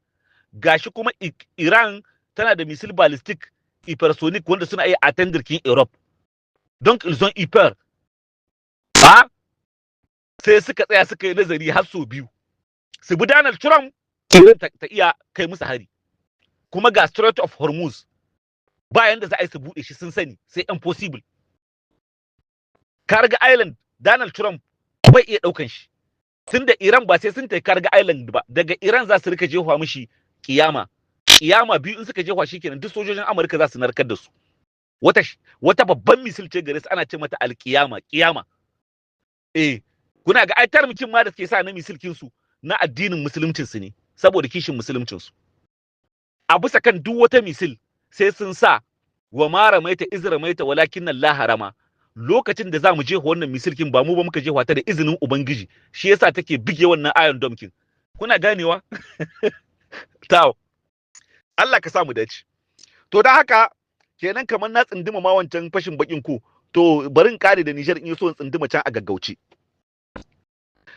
gashi kuma Iran tana da missile ballistic hypersonic wanda suna iya atteindre kin Europe. Donc ils ont eu peur. Ha sai suka tsaya suka yi nazari har sau biyu, su bi Donald Trump, Iran ta iya kai musu hari. Kuma ga Strait of Hormuz, ba yanda za a yi su buɗe shi, sun sani sai impossible. Karga Island, Donald Trump bai iya ɗaukan shi, tunda Iran ba sai sun tai Karga Island ba, daga Iran za su rika jefa mishi kiyama. Kiyama biyu in suka jefa shi kenan, duk sojojin Amurka za su narkar da su. Wata babban missile ce gare su, ana ce mata Alkiyama. Kiyama, eh. Kuna ga ai terme kin ma da suke sa na missile kin su na addinin musuluncin su ne, saboda kishin musuluncin su. A bisa kan duk wata missile sai sun sa "Wa ma ramaita iz ramaita walakin Allah rama". Lokacin da za mu jefa wannan missile kin, ba mu ba muka jefa ta, da izinin Ubangiji, shi yasa take bige wannan Iron Dome kin. Kuna ganewa? Taw, Allah ka sa mu dace. To, dan haka kenan kamar na tsinduma ma wancan fashin bakin ku. To, bari in kare da Niger, in so in tsinduma can a gaggauce.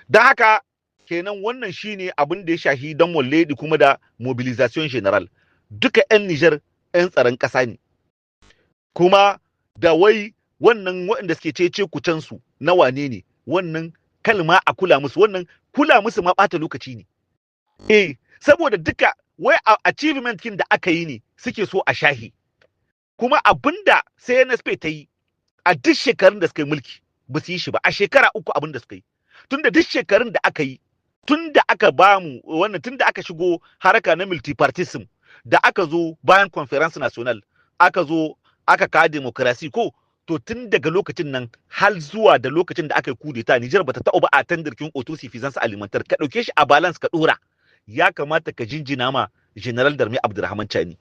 Dan haka kenan wannan shine abin da ya shahi dan walledi, kuma da mobilisation générale. Duka 'yan Niger 'yan tsaron ƙasa ne. Kuma da wai wannan waɗanda suke cece kucensu na wane ne wannan kalma, a kula musu, wannan kula musu ma ɓata lokaci ne, eh, saboda duka wai achievement kin da aka yi ne suke so a shahi. Kuma abinda CNSP ta yi a duk shekarun da suka yi mulki, ba su yi shi ba a shekara 3 abin da suka yi. Tunda duk shekarun da aka yi, tun da aka bamu wannan, tun da aka shigo haraka na multipartism, da aka zo bayan Conférence Nationale, aka zo aka kawo démocratie ko, to tun daga lokacin nan har zuwa da lokacin da aka yi coup d'état, Niger bata taɓa ba a tandirkin autosuffisance alimentaire. Ka ɗauke shi a balance ka ɗora, ya kamata ka jinjina ma General d'Armée Abdurrahman Chani.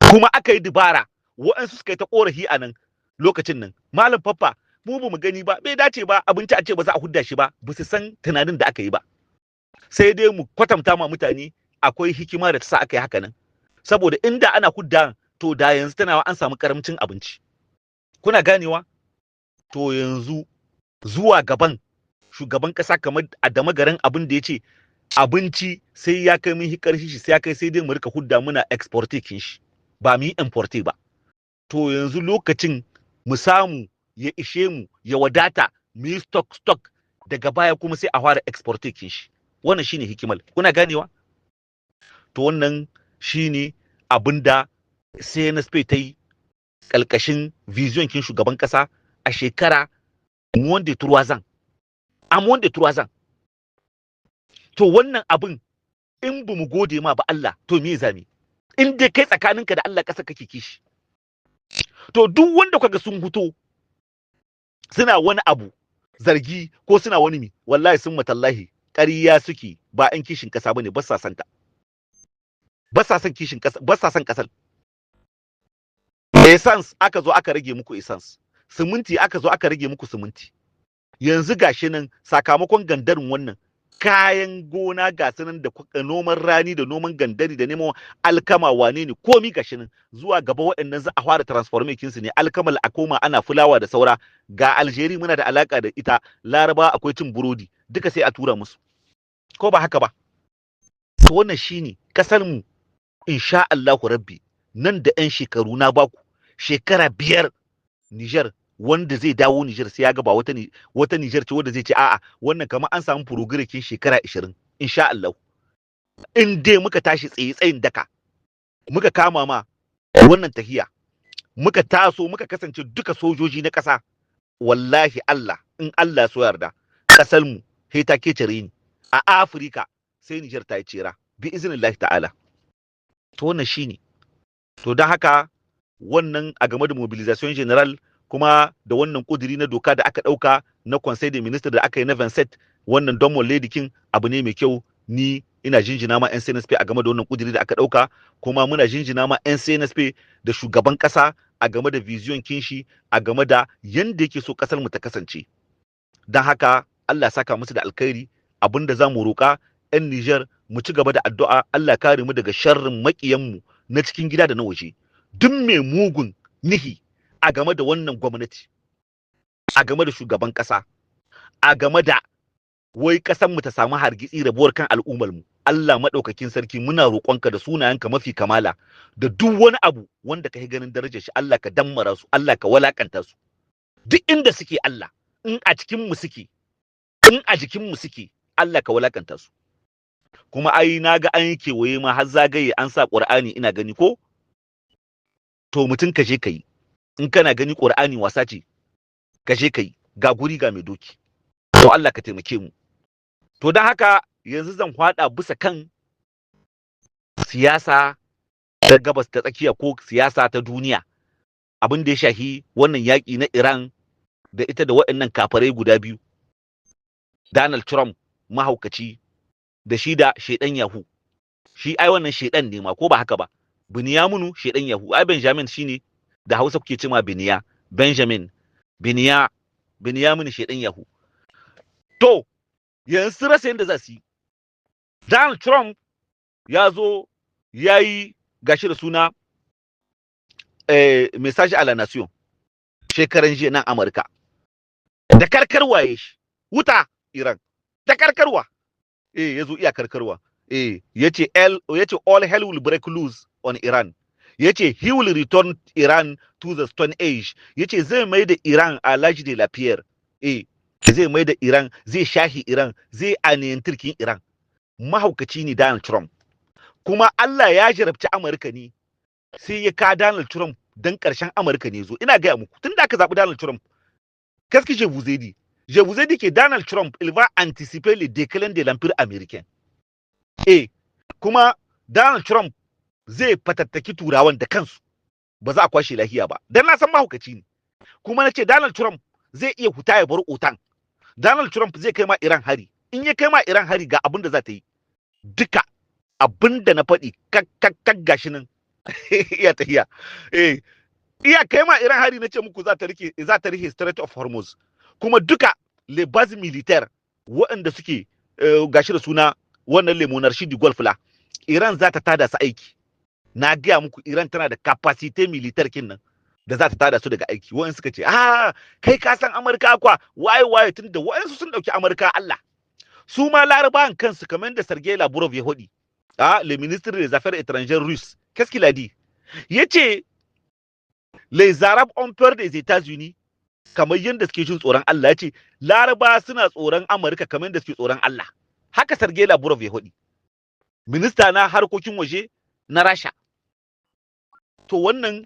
Kuma aka yi dubara, waɗansu suka yi ta korafi a nan lokacin nan: "Malam Faffa, mu ba mu gani ba, bai dace ba abinci a ce ba za a hudda shi ba." Ba su san tunanin da aka yi ba. Sai dai mu kwatanta ma mutane akwai hikima da ta sa aka yi haka nan, saboda inda ana hudda, to da yanzu tana an samu karamcin abinci. Kuna ganewa? To, yanzu zuwa gaban shugaban kasa, kamar a dama garin, abin da ya ce abinci sai ya kai mun karshi shi, sai ya kai sai dai mu rika hudda muna exporter kin shi, ba mu yi importer ba. To, yanzu lokacin mu samu ya ishe mu, ya wadata, mu yi stock stock, daga baya kuma sai a fara exporter kin shi. Wannan shine hikimar. Kuna ganewa? To, wannan shine abinda CNSP ta yi kalkashin vision kin shugaban kasa a shekara moins de 3 ans, a moins de 3 ans. To, wannan abin in ba mu gode ma ba Allah, to me zami? In dai kai tsakaninka da Allah ƙasa kake kishi, to duk wanda kaga sun huto suna wani abu zargi ko suna wani mi, wallahi sun matallahi ƙarya suke, ba 'yan kishin ƙasa bane, ba sa san ta, ba sa son kishin ƙasa, ba sa son ƙasar. Essence aka zo aka rage muku essence, siminti aka zo aka rage muku siminti. Yanzu gashi nan sakamakon gandarin wannan kayan gona, ga su nan da noman rani da noman gandari da neman alkama, wane ne, komi gashi nan. Zuwa gaba waɗannan za a fara transformation su ne, alkamal a koma ana fulawa da saura. Ga Algeria muna da alaka da ita, Laraba akwai cin burodi, duka sai a tura musu, ko ba haka ba? To, wannan shine kasar mu. Insha Allahu Rabbi, nan da 'yan shekaru, na baku shekara 5, Niger wanda zai dawo Niger sai ya ga ba wata Niger ce wanda zai ce a'a, wannan kamar an samu progrès kin shekara 20, insha Allah. In dai muka tashi tsaye tsayin daka, muka kama ma wannan tahiya, muka taso, muka kasance duka sojoji na ƙasa, wallahi Allah, in Allah so yarda, ƙasar mu sai ta kecere ni a Afirka, sai Niger ta yi cera bi iznillahi ta'ala. To, wannan shine. To, don haka wannan a game da mobilisation générale, kuma da wannan kuduri na doka da aka ɗauka na Conseil des ministres da aka yi na 27, wannan don kin abu ne mai kyau. Ni ina jinjina ma 'yan CNSP a game da wannan kuduri da aka ɗauka, kuma muna jinjina ma 'yan CNSP da shugaban ƙasa a game da vision kinshi, a game da yanda yake so ƙasar mu ta kasance. Don haka Allah saka musu da alkhairi. Abinda za mu roƙa 'yan Niger, mu ci gaba da addu'a, Allah kare mu daga sharrin maƙiyanmu na cikin gida da na waje. Duk mai mugun nihi a game da wannan gwamnati, a game da shugaban ƙasa, a game da wai ƙasar mu ta samu hargitsi, rabuwar kan al'ummar mu, Allah maɗaukakin sarki, muna roƙonka da sunayenka mafi kamala da duk wani abu wanda ka yi ganin darajar shi, Allah ka dammara su, Allah ka walakanta su duk inda suke. Allah, in a cikin mu suke, in a jikin mu suke, Allah ka walakanta su. Kuma ai na ga an yi kewaye ma har zagaye, an sa Qur'ani, ina gani ko. To, mutum ka je ka yi, in kana gani Qur'ani wasa ce, ka je ka yi, ga guri ga mai doki. To, Allah ka taimake mu. To, don haka yanzu zan hwada bisa kan Siyasa ta Gabas ta Tsakiya ko siyasa ta duniya, abin da ya shahi wannan yaƙi na Iran da ita da waɗannan kafarai guda biyu, Donald Trump mahaukaci da shi da shaidan Yahu. Shi ai wannan shaidan ne ma, ko ba haka ba? Binyamunu shaidan Yahu. Ai Benjamin shine da Hausa kuke cewa Biniya, Benjamin, Biniya, Binyamunu shaidan Yahu. To yanzu rasa yadda za su yi. Donald Trump ya zo ya yi, gashi da suna, message à la nation shekaran jiya nan Amurka, da karkarwa ya shi wuta Iran da karkarwa. Ya zo iya karkarwa, yace el yace all hell will break loose on Iran. Yace he will return Iran to the Stone Age. Yace zai mai da Iran à l'âge de la pierre. Zai mai da Iran, zai shahi Iran, zai anéantir kin Iran. Mahaukaci ne Donald Trump. Kuma Allah ya jarabci Amurka ne sai ya ka Donald Trump dan karshen Amurka ne zo. Ina gaya muku, tun da aka zaɓi Donald Trump, qu'est-ce que je vous ai dit? Je vous ai dit que Donald Trump, il va anticiper le déclin de l'empire américain. Eh, kuma Donald Trump zai fatattaki Turawan da kansu, ba za a kwashe lahiya ba, dan na san mahaukaci ne. Kuma na ce Donald Trump zai iya huta ya bar OTAN. Donald Trump zai kai ma Iran hari. In ya kai ma Iran hari, ga abin da za ta yi. Duka abin da na faɗi kak gashi nan iya tahiya. Iya kai ma Iran hari, na ce muku za ta rike Strait of Hormuz. Kuma duka les bases militaires waɗanda suke, gashi da suna, wannan le monarchie du Golfe là, Iran za ta tada su aiki. Na gaya muku Iran tana da capacité militaire kin nan da za ta tada su daga aiki. Wa'in suka ce, "Ah, kai ka san Amurka kwa waye waye." Tun da wa'insu sun dauki Amurka Allah, su ma Larabawan kansu, kamar da Sergei Lavrov ya hodi, ah, le ministre des Affaires étrangères russe, qu'est-ce qu'il a dit? Yace les Arabes ont peur des États-Unis kamar yadda suke jin tsoron Allah. Yace Laraba suna tsoron Amurka kamar yadda suke tsoron Allah. Haka Sergei Lavrov ya hodi, minista na harkokin waje na Rasha. To wannan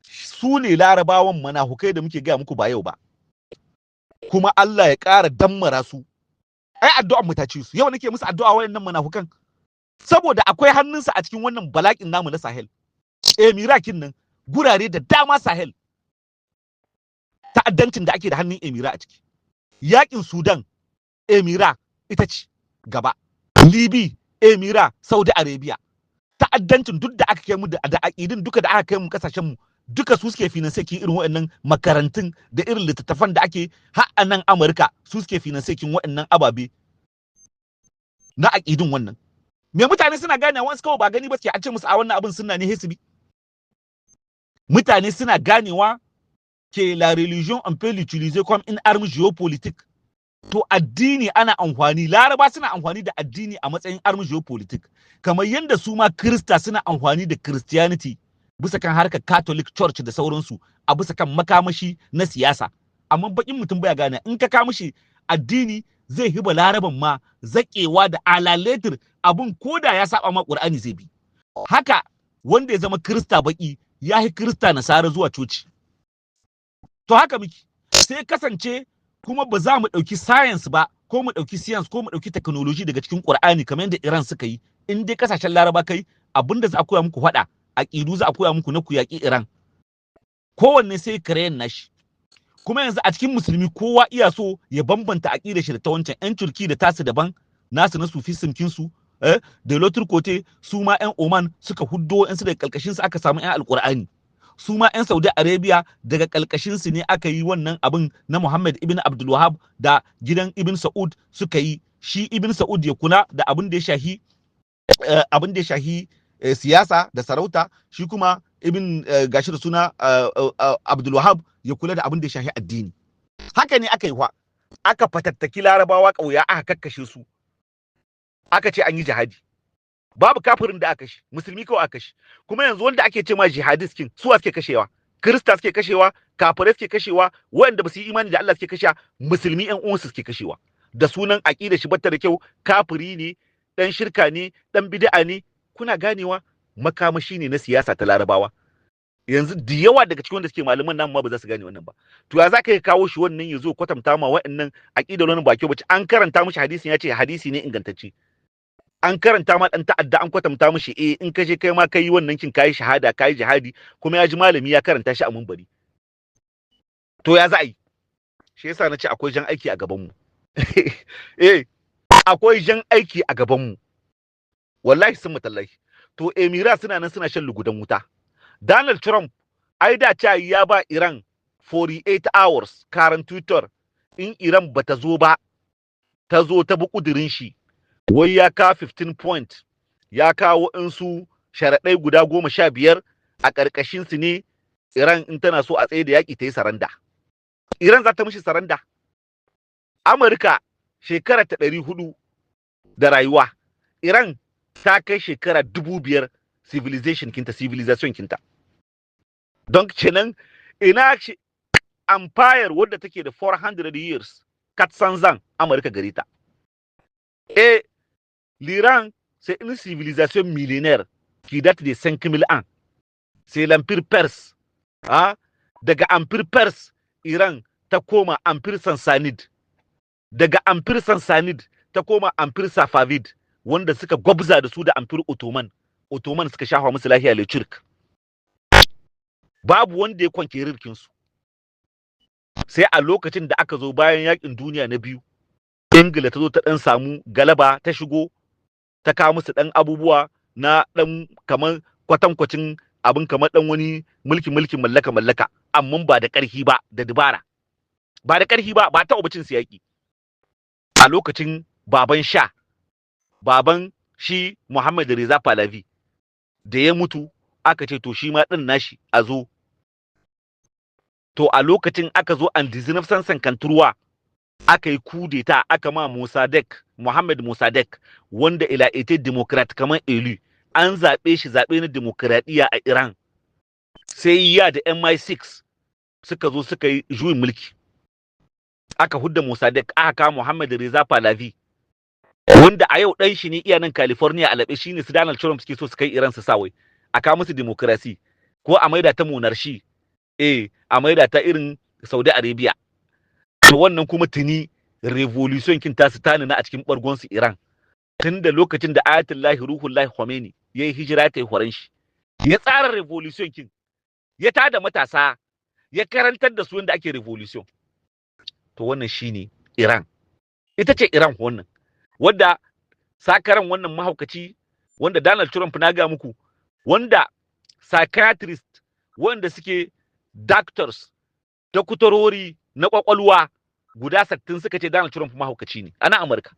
su ne Larabawan manahukai da muke gaya muku ba yau ba. Kuma Allah ya ƙara dammara su. Ai addu'an mu ta ci su. Yau nake musu addu'a wayannan manahukan, saboda akwai hannunsa a cikin wannan bala'in namu na Sahel. Emirakin nan, gurare da dama Sahel, ta'addancin da ake da hannun Emira a ciki. Yakin Sudan, Emira ita ce gaba. Libi, Emira, Saudi Arabia. Ta'addancin duk da aka kai mu da aƙidin duka da aka kai mu kasashen mu, duka su suke financer kin irin waɗannan makarantun da irin littattafan da ake har a nan Amurka. Su suke financer kin waɗannan ababe na aƙidun wannan. Me mutane suna gane, wasu kawai ba gani ba suke, an ce musu a wannan abin sunna ne hesibi. Mutane suna ganewa que la religion, on peut l'utiliser comme une arme géopolitique. To addini ana amfani, Laraba suna amfani da addini a matsayin arme géopolitique, kamar yadda su ma Krista suna amfani da Christianity bisa kan harkar Catholic Church da sauransu a bisa kan makamashi na siyasa. Amma bakin mutum baya gane, in ka kawo mishi addini zai hiba Laraban ma zaƙewa da alaletir abun, koda ya saba ma Qur'ani zai bi. Haka wanda ya zama Krista baki ya yi Krista Nasara zuwa coci. To haka miki sai kasance kuma ba za mu ɗauki science ba, ko mu ɗauki science, ko mu ɗauki technology daga cikin Qur'ani kamar yadda Iran suka yi. In dai kasashen Laraba kai, abinda za a koya muku faɗa, aƙidu za a koya muku na ku yaƙi Iran. Kowanne sai karayen nashi. Kuma yanzu a cikin Musulmi kowa iya so ya bambanta aƙidar shi da ta wancan. Yan Turki da tasu daban, nasu na soufisme kinsu. De l'autre côté, su ma yan Oman suka huddo yan su, daga kalkashin su aka samu yan Alqur'ani. Su ma yan Saudi Arabia daga kalkashin su ne aka yi wannan abin na Muhammad ibn Abdul Wahhab da gidan Ibn Saud suka yi. Shi Ibn Saud ya kula da abin da ya shahi siyasa da sarauta, shi kuma Ibn, gashi da suna, Abdul Wahhab ya kula da abin da ya shahi addini. Haka ne aka yi wa aka fatattaki Larabawa ƙauya, aka kakkashe su, aka ce an yi jihadi. Babu kafirin da aka kashe, Musulmi kawai aka kashe. Kuma yanzu wanda ake ce ma jihadist kin, su suke kashewa? Kirista suke kashewa, kafirai suke kashewa, waɗanda ba su yi imani da Allah suke kashewa, Musulmi ƴan uwansu suke kashewa da sunan aqida shi batta da kyau, kafiri ne, dan shirka ne, dan bid'a ne. Kuna ganewa, makamashi ne na siyasa ta Larabawa. Yanzu da yawa daga cikin wanda suke malaman namu ma ba za su gane wannan ba. To ya za ka kawo shi wannan ya zo kwatanta ma wa'annan aqidar wannan ba kyau bace? An karanta mishi hadisin, ya ce hadisi ne ingantacce. An karanta ma dan ta'adda, an kwatanta mishi, eh, in ka je kai ma kai wannan kin, kai shahada, kai jihadi, kuma ya ji malami ya karanta shi a mumbari. To ya za a yi? Shi yasa na ce akwai jan aiki a gaban mu. Eh, akwai jan aiki a gaban mu, wallahi sun mutallahi. To Emira suna nan suna shan lugudan wuta. Donald Trump ai da cewa ya ba Iran 48 hours, karan Twitter, in Iran bata zo ba, ta zo ta bi kudirin shi, wai ya ka 15 point, ya kawo insu sharaɗai guda 15, a ƙarƙashin su ne Iran in tana so a tsaye da yaƙi ta yi surrender. Iran za ta mishi surrender? Amurka shekara ta 400 da rayuwa, Iran ta kai shekara 5000 civilization kinta, civilization kinta. Don kenan ina empire wadda take da 400 years, 400 ans, Amurka gare ta. Et l'Iran, c'est une civilisation millénaire qui date de 5000 ans. C'est l'empire perse. Ah, daga empire perse Iran ta koma empire Sassanid, daga empire Sassanid ta koma empire Safavid, wanda suka gwabza da su da empire Ottoman. Ottoman suka shafa musu lahiya le Turk. Babu wanda ya kwanke rirkin su, sai a lokacin da aka zo bayan yakin duniya na biyu, Ingila ta zo ta dan samu galaba, ta shigo ta kawo musu dan abubuwa na dan kamar kwatankwacin abin kamar dan wani mulkin mallaka mallaka, amma ba da ƙarfi ba, da dubara, ba da ƙarfi ba, ba ta cin su yaƙi. A lokacin baban sha, baban shi Muhammad Reza Pahlavi, da ya mutu, aka ce to shi ma ɗin nashi a zo. To a lokacin aka zo an 1953 aka yi kudeta, aka ma Mossadegh, Muhammad Mossadegh, wanda il a été démocratiquement élu, an zaɓe shi zaɓe na demokradiyya a Iran, sai ya da MI6 suka zo suka yi juyin mulki, aka hudda Mossadegh, aka kawo Muhammad Reza Pahlavi, wanda a yau ɗan shi ne iya nan California a laɓe. Shine su Donald Trump suke so su kai Iran su sa wai a kawo musu demokrasi ko a maida ta monarchy, eh, a maida ta irin Saudi Arabia. To wannan kuma tuni revolution kin tasu ta nuna a cikin bargon su Iran, tun da lokacin da Ayatullahi Ruhullahi Khomeini ya yi hijira ta yi horon shi, ya tsara revolution kin, ya tada matasa, ya karantar da su yadda ake revolution. To wannan shine Iran, ita ce Iran wannan wadda sakaran wannan mahaukaci wanda Donald Trump, na ga muku, wanda psychiatrist, wanda suke doctors, dakutarori na kwakwalwa guda 60 suka ce Donald Trump mahaukaci ne ana Amurka.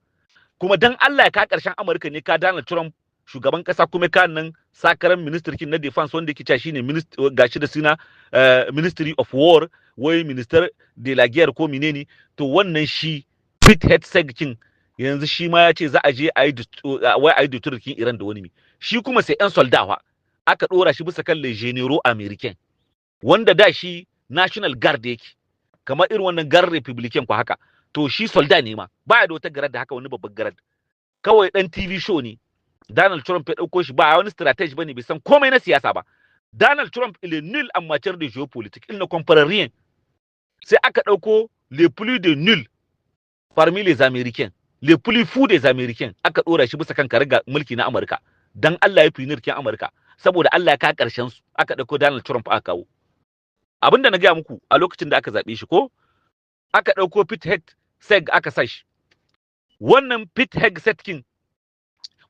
Kuma dan Allah ya ka karshen Amurka ne ka Donald Trump shugaban kasa, kuma ka nan sakaran minister kin na defense, wanda yake cewa shine minister, gashi da suna Ministry of War, wai minister de la guerre ko menene. To wannan shi Pete Hegseth kin yanzu shi ma ya ce za a je a yi wai a yi kin Iran da wani mi. Shi kuma sai yan soldawa aka dora shi bisa kan les généraux américains, wanda da shi National Guard yake, kamar irin wannan garde républicaine ko haka. To shi soldat ne ma, baya da wata grade da haka, wani babban grade, kawai dan TV show ne. Donald Trump ya dauko shi, ba wani strategy bane, bai san komai na siyasa ba. Donald Trump, il est nul en matière de géopolitique, il ne comprend rien. Sai aka dauko les plus de nuls parmi les Américains, les plus fous des Américains, aka dora shi bisa kan karaga mulki na Amurka. Dan Allah ya fi kin Amurka, saboda Allah ya ka karshen su, aka dauko Donald Trump aka kawo. Abinda na gaya muku a lokacin da aka zabe shi, ko aka dauko Pete Hegseth aka sa shi, wannan Pete Hegseth kin,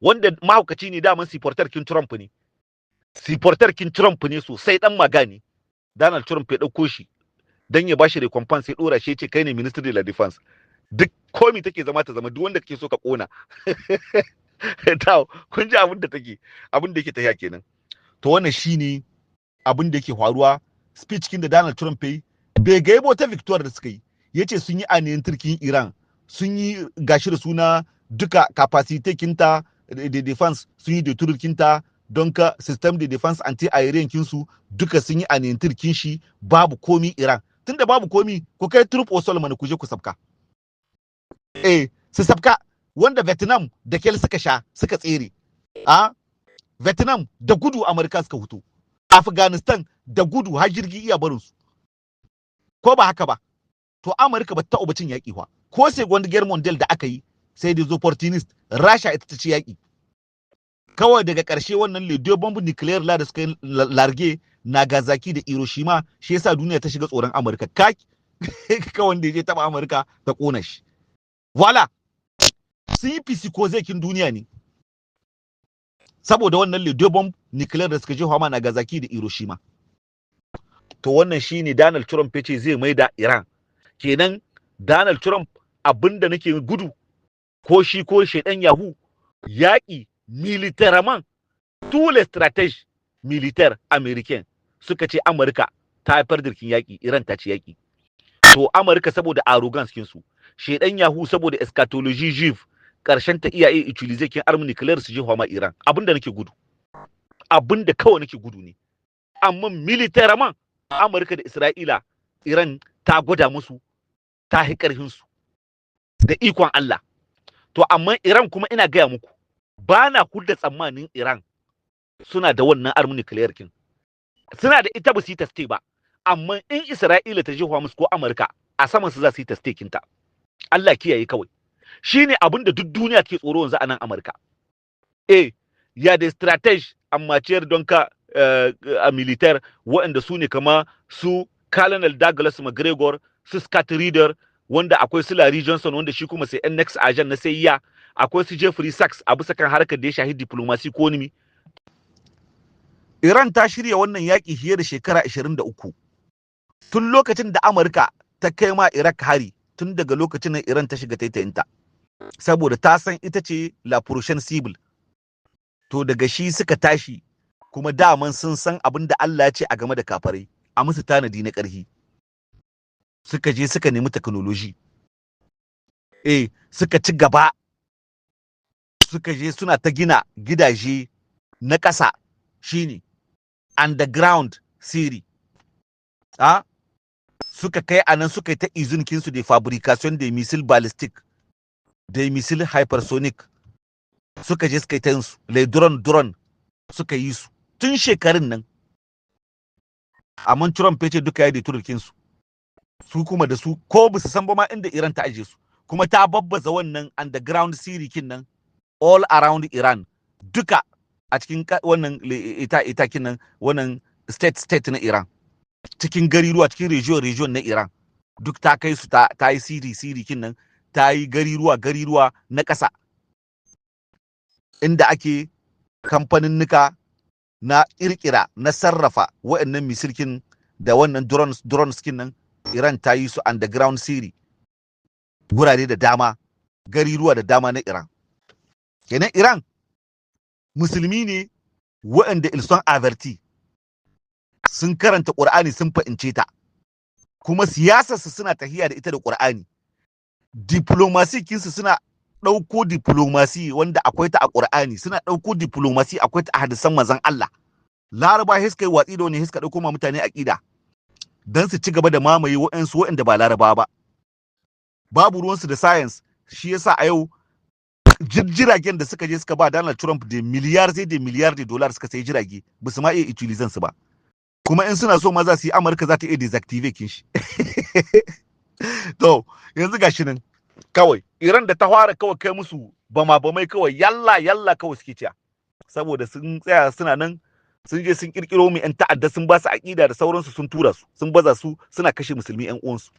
wanda mahaukaci ne, daman supporter kin Trump ne, supporter kin Trump ne sosai, dan magani. Donald Trump ya dauko shi dan ya bashi récompense, ya dora shi, ya ce kai ne ministre de la défense, duk komi take zama ta zama, duk wanda kake so ka kona. To kun ji abin da take, abin da yake tafiya kenan. To wannan shine abin da yake faruwa. Speech kin da Donald Trump yi, bai ga yabo ta victoire da suka yi, yace sun yi anéantir kin Iran, sun yi gashi da suna duka capacité kinta de défense, sun yi détruire kinta, don ka système de défense anti-aérien kinsu duka sun yi anéantir kin shi, babu komi Iran. Tunda babu komi, ku kai troupes au sol mana, ku je ku sabka, eh, su sabka. Wanda Vietnam da kel suka sha suka tsere a Vietnam, da gudu Amurka suka hutu. Afghanistan da gudu, har jirgi iya barin su, ko ba haka ba? To Amurka ba ta taɓa cin yaƙi ba, ko Seconde Guerre mondiale da aka yi, sai des opportunistes. Rasha ita ta ci yaƙi. Kawai daga ƙarshe wannan les deux bombes nucléaires là da suka yi larguer Nagasaki da Hiroshima, shi yasa duniya ta shiga tsoron Amurka. Ka wanda ya je taba Amurka ta kona shi. Voilà, sun yi psychoser kin duniya ne saboda wannan les deux bombes nucléaires da suka jefa ma Nagasaki da Hiroshima. To wannan shine Donald Trump ya ce zai maida Iran. Kenan Donald Trump, abinda nake gudu, ko shi ko shaidan Yahu, yaƙi militairement, tous les stratèges militaires américains suka ce Amurka ta haifar dirkin yaƙi, Iran ta ci yaƙi. To Amurka saboda arrogance kinsu, shaidan Yahu saboda eschatologie juive, karshen ta iya utiliser kin arme nucléaire su jefa ma Iran. Abinda nake gudu, abinda kawai nake gudu ne. Amma militairement, Amurka da Isra'ila, Iran ta gwada musu ta hi karfin su da ikon Allah. To amma Iran kuma, ina gaya muku, ba na hudda tsammanin Iran suna da wannan arme nucléaire kin. Suna da ita, ba su yi tester ba, amma in Isra'ila ta jefa musu ko Amurka, a saman su za su yi tester kinta. Allah kiyaye kawai. Shine abin da duk duniya ke tsoro yanzu a nan Amurka. Ya da stratège en matière donc a militaire waɗanda su ne kama su Colonel Douglas McGregor, su Scott Ritter, wanda akwai su Larry Johnson, wanda shi kuma sai ex agent na CIA, akwai su Jeffrey Sachs a bisa kan harkar da ya shahi diplomacy ko nimi. Iran ta shirya wannan yaƙi fiye da shekara 23. Tun lokacin da Amurka ta kai ma Iraq hari, tun daga lokacin nan Iran ta shiga taitayinta, saboda ta san ita ce la prochaine cible. To daga shi suka tashi, kuma daman sun san abin da Allah ya ce a game da kafarai, a musu tanadi na ƙarfi. Suka je suka nemi technology, suka ci gaba, suka je suna ta gina gidaje na ƙasa, shine underground city. A suka kai anan suka yi ta usine kinsu de fabrication de missiles balistique, de missiles hypersonic. Suka je suka yi ta yin su les drone, drone suka yi su tun shekarun nan. Amma Trump ya ce duka ya détruire su. Su kuma da su ko ba su san ba ma inda Iran ta aje su. Kuma ta babbaza wannan underground city kin nan all around Iran duka, a cikin wannan ita kin nan, wannan state state na Iran, cikin gariruwa, cikin region region na Iran duk ta kai su, ta yi city city kin nan, ta yi gariruwa gariruwa na ƙasa inda ake kamfaninnika na ƙirƙira, na sarrafa wa'annan missile kin da wannan drones, drones kin nan. Iran ta yi su underground city gurare da dama, gariruwa da dama na Iran. Kenan Iran musulmi ne waɗanda ils sont avertis, sun karanta Qur'ani, sun fahimce ta, kuma siyasarsu suna tahiya da ita da Qur'ani. Diplomacy kinsu suna ɗauko diplomacy wanda akwai ta a Qur'ani, suna ɗauko diplomacy akwai ta a hadisan manzon Allah. Laraba sai suka yi watsi da wani, suka ɗauko ma mutane aƙida don su ci gaba da mamaye waɗansu waɗanda ba Laraba ba. Babu ruwansu da science. Shi yasa a yau jiragen da suka je suka ba Donald Trump da miliyar sai da miliyar da dollar suka sayi jirage, ba su ma iya utiliser su ba. Kuma in suna so ma za su yi, Amurka za ta iya désactiver kin shi. To yanzu gashi nan kawai Iran da ta fara kawai kai musu bama bamai kawai, yalla yalla kawai suke ciya, saboda sun tsaya suna nan, sun je sun kirkiro mu yan ta'adda, sun ba su aƙida da sauransu, sun tura su, sun baza su suna kashe musulmi yan uwansu.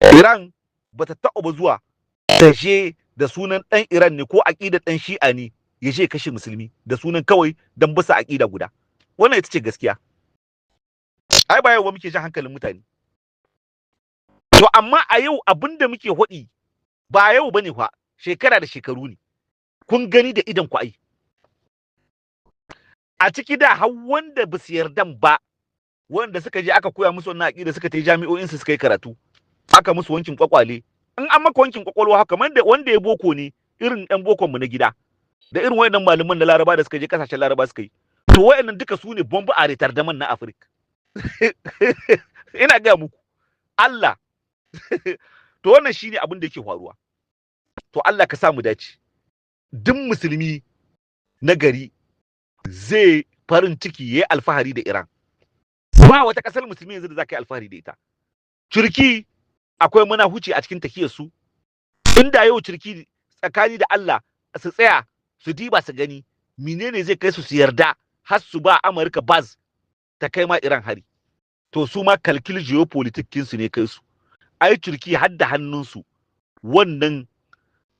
Iran bata taɓa ba zuwa ta je da sunan ɗan Iran ne ko aƙidar ɗan Shi'a ne ya je kashe musulmi da sunan kawai don bisa aƙida guda. Wannan ita ce gaskiya. Ai ba yau ba muke jan hankalin mutane. To amma a yau abin da muke hodi ba yau bane fa, shekara da shekaru ne. Kun gani da idan ku ai. A ciki da har wanda ba su yardan ba, wanda suka je aka koya musu wannan aƙida, suka tai jami'o'in su suka yi karatu, aka musu wankin kwakwale. In an maka wankin kwakwalwa haka, kamar da wanda ya boko ne, irin yan bokon mu na gida da irin wayannan malaman na Laraba da suka je kasashen Laraba suka yi, to wayannan duka su ne bombe à retardement na Afirka, ina gaya muku Allah. To wannan shine abin da yake faruwa. To Allah ka sa mu dace. Duk musulmi na gari zai farin ciki, yayi alfahari da Iran. Ba wata kasar musulmi yanzu da za ka yi alfahari da ita. Turki akwai huce a cikin tafiyar su. Inda yau Turki tsakani da Allah su tsaya su diba su gani. Menene zai kai su su yarda har su ba Amurka base ta kai ma Iran hari? To, su ma calcul géopolitique su ne kai su. Ai Turki har da hannunsu wannan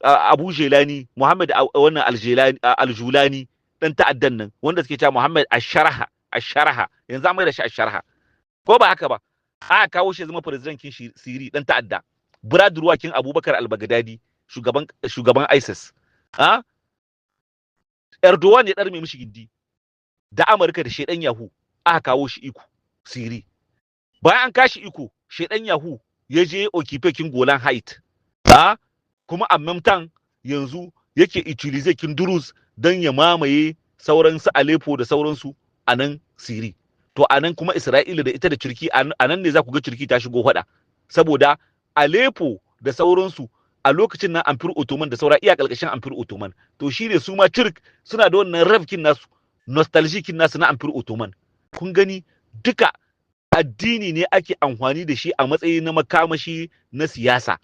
Abu Jelani, Muhammad wannan Aljelani, Aljulani, dan ta'addan nan wanda suke cewa Muhammad Asharaha, Asharaha, yanzu an mai da shi Asharaha, ko ba haka ba? Aka kawo shi zama president kin Siri, dan ta'adda, bras droit kin Abubakar al-Baghdadi, shugaban ISIS. Ha Erdogan ya darme mishi gindi da Amurka da shedan Yahu, aka kawo shi iko Siri. Bayan an kashi iko, shedan Yahu ya je occuper kin Golan Height, ha kuma a memtan yanzu yake utiliser kin Druze don ya mamaye sauran su Aleppo da sauransu a nan Siri. To, a nan kuma Isra'ila da ita da Turki, a nan ne za ku ga Turki ta shigo hada, saboda Aleppo da sauransu a lokacin nan Empire Ottoman da saura iya kalkashin Empire Ottoman. To, shine su ma Turk suna da wannan rêve kin nasu, nostalgie kin nasu na Empire Ottoman. Kun gani, duka addini ne ake amfani da shi a matsayin na makamashi na siyasa.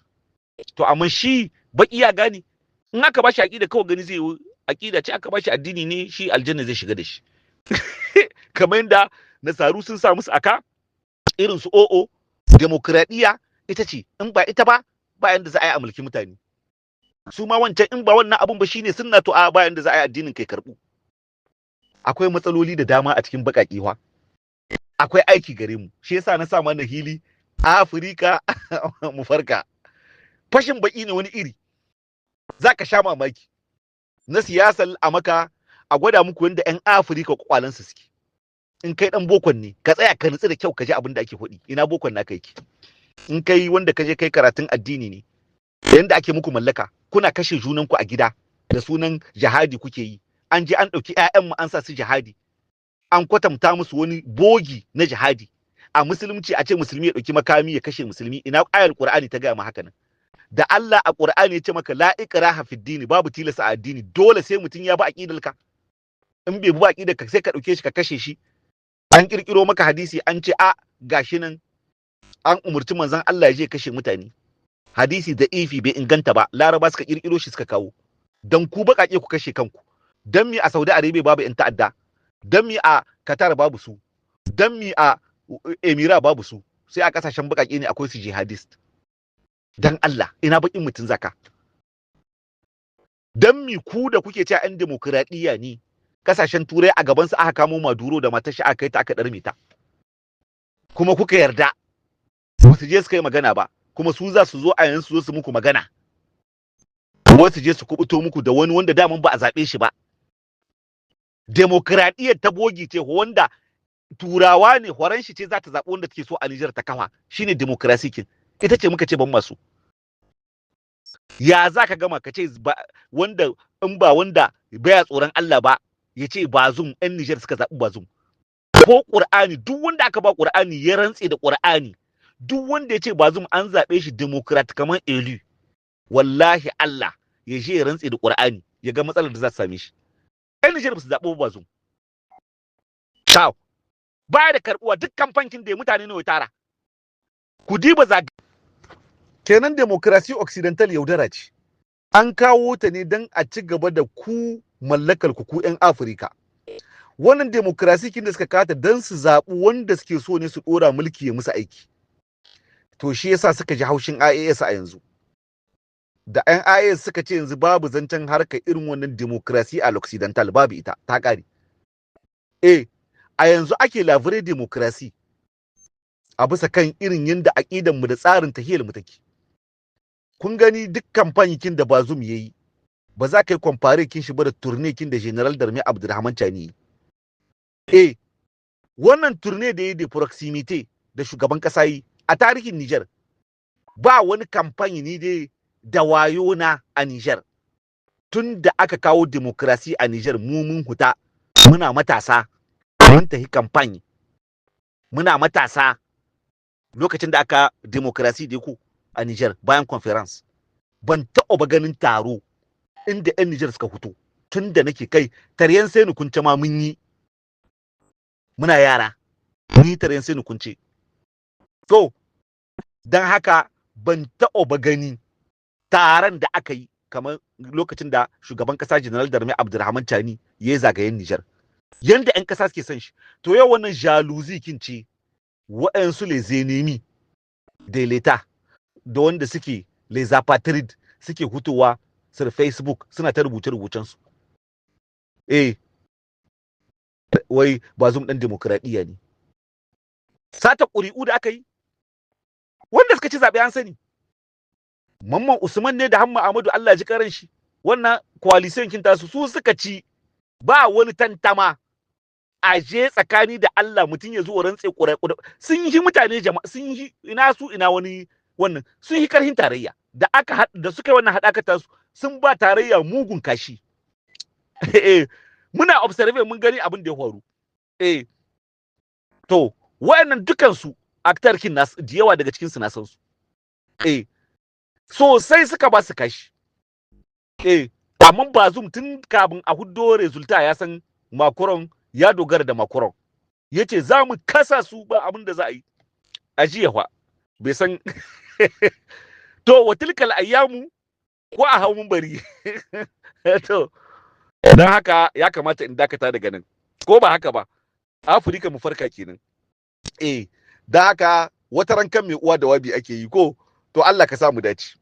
To, amma shi baki ya gane, in aka bashi aqida kawai gani zai yi aqida ce, aka bashi addini ne shi aljanna zai shiga da shi, kamar yadda nasaru sun sa musu aka irin su o'o demokradiyya ita ce, in ba ita ba, ba yanda za a yi a mulki mutane. Su ma wancan, in ba wannan abun ba shine sunna, to a ba yanda za a yi addinin kai karbu. Akwai matsaloli da dama a cikin baƙaƙe wa, akwai aiki gare mu. Shi yasa na sa mana hili Afirka mu farka. Fashin baki ne wani iri zaka sha mamaki na siyasar a maka, a gwada muku yadda 'yan Afirka kwakwalansu suke. In kai dan bokon ne, ka tsaya ka nutsu da kyau ka ji abin da ake faɗi. Ina bokon naka yake? In kai wanda ka je kai karatun addini ne, yanda ake muku mallaka, kuna kashe junanku a gida da sunan jihadi kuke yi. An je an ɗauki 'ya'yanmu an sa su jihadi, an kwatanta musu wani bogi na jihadi a musulunci. A ce musulmi ya ɗauki makami ya kashe musulmi, ina ayar Qur'ani ta gaya ma haka nan? Da Allah a Qur'ani ya ce maka la ikraha fid dini, babu tilasta a addini, dole sai mutum ya bi aqidarka. In bai bi aqidarka, sai ka ɗauke shi ka kashe shi. An kirkiro maka hadisi, an ce a gashi nan an umurci manzon Allah ya je kashe mutane. Hadisi da ifi, bai inganta ba. Laraba suka kirkiro shi suka kawo dan ku baƙaƙe ku kashe kanku. Dan mi a Saudi Arabia babu yan ta'adda? Dan mi a Qatar babu su? Dan mi a Emira babu su? Sai a kasashen baƙaƙe ne akwai su jihadist? Dan Allah, ina baƙin mutum zaka? Dan mi ku da kuke cewa yan demokradiyya ne, kasashen Turai a gaban su aka kamo Maduro da matar shi, aka kai ta aka ɗarme ta, kuma kuka yarda ba su je suka yi magana ba? Kuma su za su zo a yanzu su zo su muku magana, wasu je su kubuto muku da wani wanda daman ba a zaɓe shi ba. Demokradiyyar ta bogi ce, wanda Turawa ne horon shi ce za ta zaɓi wanda take so a Nijar ta kafa. Shine demokrasi kin, ita ce muka ce ban masu. Ya za ka gama ka ce wanda in ba wanda baya tsoron Allah ba ya ce Bazum, 'yan Nijar suka zaɓi Bazum? Ko Qur'ani, duk wanda aka ba Qur'ani ya rantse da Qur'ani, duk wanda ya ce Bazum an zaɓe shi démocratiquement élu, wallahi Allah ya je ya rantse da Qur'ani ya ga matsalar da za ta same shi. 'Yan Nijar ba su zaɓi Bazum. Ciao. Baya da karɓuwa. Duk kamfankin da mutane ne tara ku diba zag kenan. Démocratie occidentale yaudara ce, an kawo ta ne don a ci gaba da ku mallakar ku, ku 'yan Afirka. Wannan démocratie kin da suka kata don su zaɓi wanda suke so ne su ɗora mulki ya musu aiki. To, shi yasa suka ji haushin IAS a yanzu. Da 'yan IAS suka ce yanzu babu zancen harkar irin wannan démocratie à l'occidental, babu ita, ta ƙare. Eh, a yanzu ake la vraie démocratie a bisa kan irin yadda aƙidan mu da tsarin tahiyar mu take. Kun gani, duk campagne kin da Bazum yayi, ba za ka yi comparer kin shi ba da tournée kin da Général d'armée Abdurrahman Chani. Eh, wannan tournée da yayi de proximité da shugaban kasa yi, a tarihin Niger ba wani campagne ni dai da wayo na a Niger, tun da aka kawo démocratie a Niger, mu mun huta muna matasa mun tafi campagne, muna matasa lokacin da aka démocratie da ku a Niger bayan conférence, ban taɓa ba ganin taro inda 'yan Niger suka fito tun da nake kai. Taryan sai ni kunce ma mun yi muna yara, mun yi taryan sai ni kunce. To, don haka ban taɓa ba gani taron da aka yi kamar lokacin da shugaban kasa Général d'armée Abdurrahman Chani ya huto ya tahi campagne. ya yi zagayen Nijar. Yanda 'yan ƙasa suke son shi. To yau wannan jalousie kin ce waɗansu les ennemis de l'État da wanda suke les apatrides suke hutowa sur Facebook suna ta rubuce-rubucen su. Eh, wai Bazoum ɗan demokradiyya ne. Sata ƙuri'u da aka yi, wanda suka ci zaɓe an sani. Mamman Usman ne da Hamma Ahmadu, Allah ji karan shi. Wannan coalition kin tasu su suka ci, ba wani tantama. A je tsakani da Allah mutum ya zo rantse ƙura sun yi mutane jama'a sun yi ina su ina wani wannan sun yi karhin tarayya da aka da suka yi wannan haɗaka tasu sun ba tarayya mugun kashi. Eh, muna observe, mun gani abin da ya faru. Eh, to wayannan dukansu acteur kin nas da yawa daga cikin su na san su. Eh, sosai suka ba su kashi. Eh, amma Bazoum tun kafin a huddo résultat ya san Macron, ya dogara da Macron, ya ce za mu kasa su, ba abin da za a yi a jiya fa bai san. To wa tilkal ayyamu ko a hau bari. To don haka ya kamata in dakata daga nan, ko ba haka ba? Afirka mu farka kenan. Eh, don haka wata ran kan mai uwa da wabi ake yi ko. To Allah ka sa mu dace.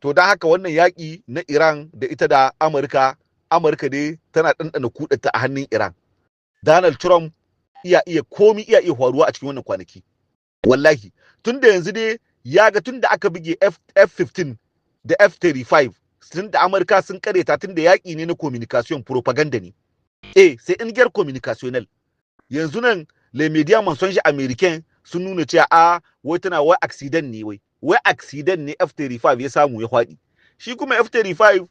To don haka wannan yaƙi na Iran da ita da Amurka, Amurka dai tana ɗanɗana kuɗata a hannun Iran. Donald Trump iya iya komi iya iya faruwa a cikin wannan kwanaki wallahi, tunda yanzu dai ya ga tunda aka buge F-15 da F-35, tun da Amurka sun kareta, tun da yaƙi ne na communication, propaganda ne. Eh, c'est une guerre communicationnelle. Yanzu nan les médias mensonges américains sun nuna cewa a wai tana wai accident ne, wai accident ne F-35 ya samu ya faɗi. Shi kuma F-35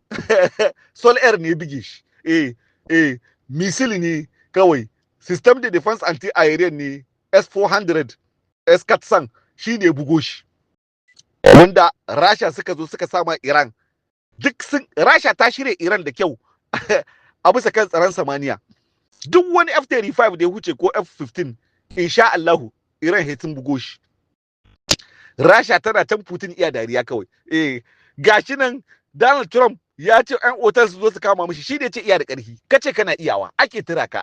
sol air ne bige shi. Eh eh, missile ne kawai, système de défense anti-aérien ne S-400, S-400 shi ne bugo shi, wanda Rasha suka zo suka sama Iran. Duk sun Rasha ta shirya Iran da kyau a bisa kan tsaron samaniya. Duk wani F-35 da ya huce ko F-15, insha Allahu Iran sai sun bugo shi. Rasha tana can, Putin iya dariya kawai. Eh, gashi nan Donald Trump ya ce ƴan otal su zo su kama mishi, shi ne ce iya da ƙarfi, kace kana iyawa ake tura ka.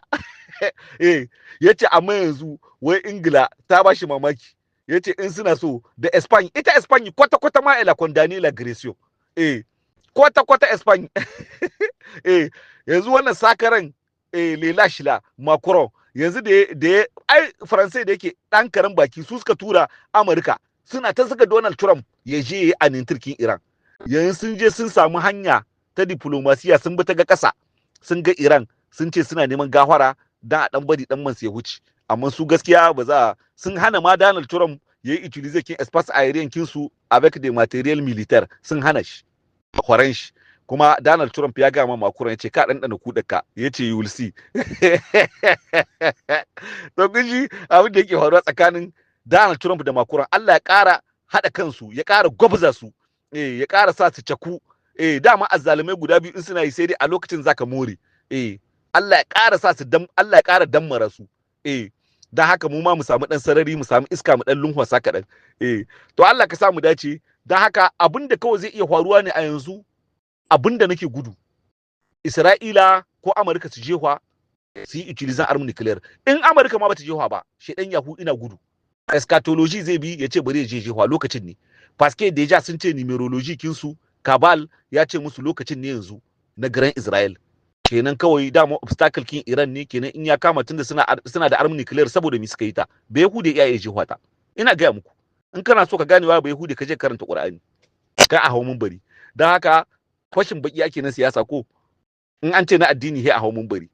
Eh, ya ce amma yanzu wai Ingila ta ba shi mamaki, ya ce in suna so da Spain, ita Spain kwata kwata ma elle a condamné l'agression. Eh, kwata kwata Spain. Eh, yanzu wannan sakaran, eh, lela shila Macron yanzu da ai Faransai da yake dan karen baki, su suka tura Amurka suna ta saka Donald Trump ya je a nintirkin Iran. Yanzu sun je sun samu hanya ta diplomasiya, sun bi ta ga ƙasa, sun ga Iran, sun ce suna neman gafara dan a dan bari dan man ya huce. Amma su gaskiya ba za sun hana ma Donald Trump ya yi utiliser kin espace aérien kinsu avec des matériels militaires, sun hana shi horon shi. Kuma Donald Trump ya gama Macron, ya ce ka ɗanɗana kuɗaka, ya ce you will see. To kun ji abin da yake faruwa tsakanin Donald Trump da Macron. Allah ya ƙara haɗa kansu, ya ƙara gwabza su, eh, ya ƙara sa su caku. Eh, dama azzalumai guda biyu in suna yi, sai dai a lokacin zaka more. Eh, Allah ya ƙara sa su dam, Allah ya ƙara dammara su. Eh, dan haka mu ma mu samu dan sarari, mu samu iska, mu dan lunhwasa kaɗan. Eh, to Allah ka sa mu dace. Dan haka abin da kawai zai iya faruwa ne a yanzu, abin da nake gudu, Isra'ila ko Amurka su jehwa, su yi utiliser arme nucléaire. In Amurka ma bata jehwa ba, shedan Yahu ina gudu eschatologie zai bi ya ce bari ya je jehwa lokacin ne, parce que déjà sun ce numérologie kinsu Cabal ya ce musu lokacin ne yanzu na garin Israel kenan. Kawai dama obstacle kin Iran ne kenan in ya kama, tunda suna da arme nucléaire. Saboda mi suka yi ta? Bai Yahude iya iya jehwa ta. Ina gaya muku, in kana so ka ganewa bai Yahude, ka je karanta Qur'ani ka a hau bari. Don haka fashin baki ake na siyasa, ko in an ce na addini sai a hau bari,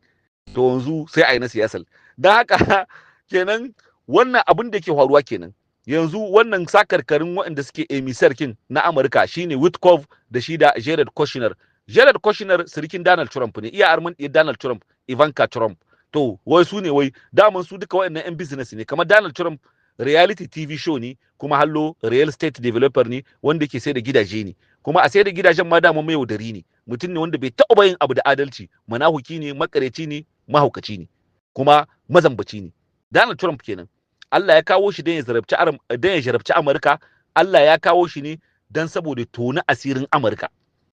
to yanzu sai a yi na siyasar. Don haka kenan wannan abin da ke faruwa kenan yanzu, wannan sakarkarin waɗanda suke émissaire kin na Amurka shine Witkoff da shi da Jared Kushner. Jared Kushner sirikin Donald Trump ne, iya arman Donald Trump, Ivanka Trump. To wai su ne, wai daman su duka waɗannan 'yan business ne. Kamar Donald Trump reality TV show ne, kuma hallo real estate developer ne wanda ke sai da gidaje ne, kuma a sai da gidajen ma dama mai yaudari ne. Mutum ne wanda bai taɓa yin abu da adalci, manahuki ne, makareci ne, mahaukaci ne, kuma mazambaci ne. Donald Trump kenan. Allah ya kawo shi don ya zarabci don ya jarabci Amurka. Allah ya kawo shi ne don saboda tona asirin Amurka,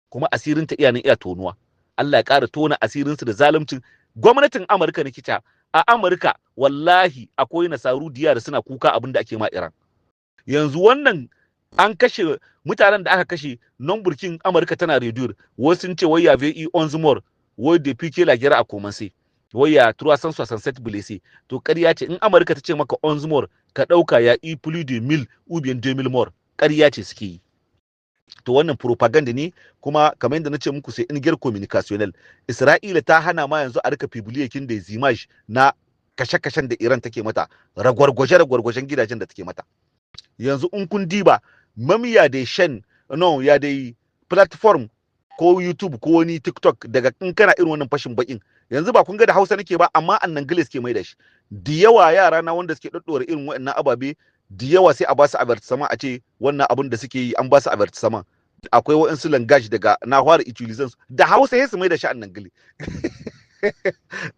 kuma asirin ta iya nan iya tonuwa. Allah ya ƙara tona asirinsu da zaluncin Gwamnatin Amurka ne kita a Amurka, wallahi akwai nasaru diya da suna kuka abin da ake ma Iran. Yanzu wannan an kashe mutanen da aka kashe non burkin Amurka tana réduire. Wasu sun ce wai y avait eu 11 morts, wai depuis que la guerre a commencé, wai y a 367 blessés. To, ƙarya ce. In Amurka ta ce maka 11 morts, ka ɗauka y a eu plus de 1000 ou bien 2000 morts. Ƙarya ce suke yi. To, wannan propaganda ne. Kuma kamar yadda na ce muku, c'est une guerre communicationnelle. Isra'ila ta hana ma yanzu a rika publier kin des images na kashe-kashen da Iran take mata, ragwargwaje ragwargwajen gidajen da take mata. Yanzu in kun diba même, y a des chaînes, non, y a des plateformes, ko YouTube ko wani TikTok, daga in kana irin wannan fashin bakin yanzu, ba kun ga da Hausa nake ba, amma en anglais suke mai da shi. Da yawa yara na wanda suke daddora irin waɗannan ababe da yawa, sai a ba su avertissement, a ce wannan abin da suke yi, an ba su avertissement. Akwai waɗansu langage daga na fara utilizan da Hausa, sai su mai da shi en anglais.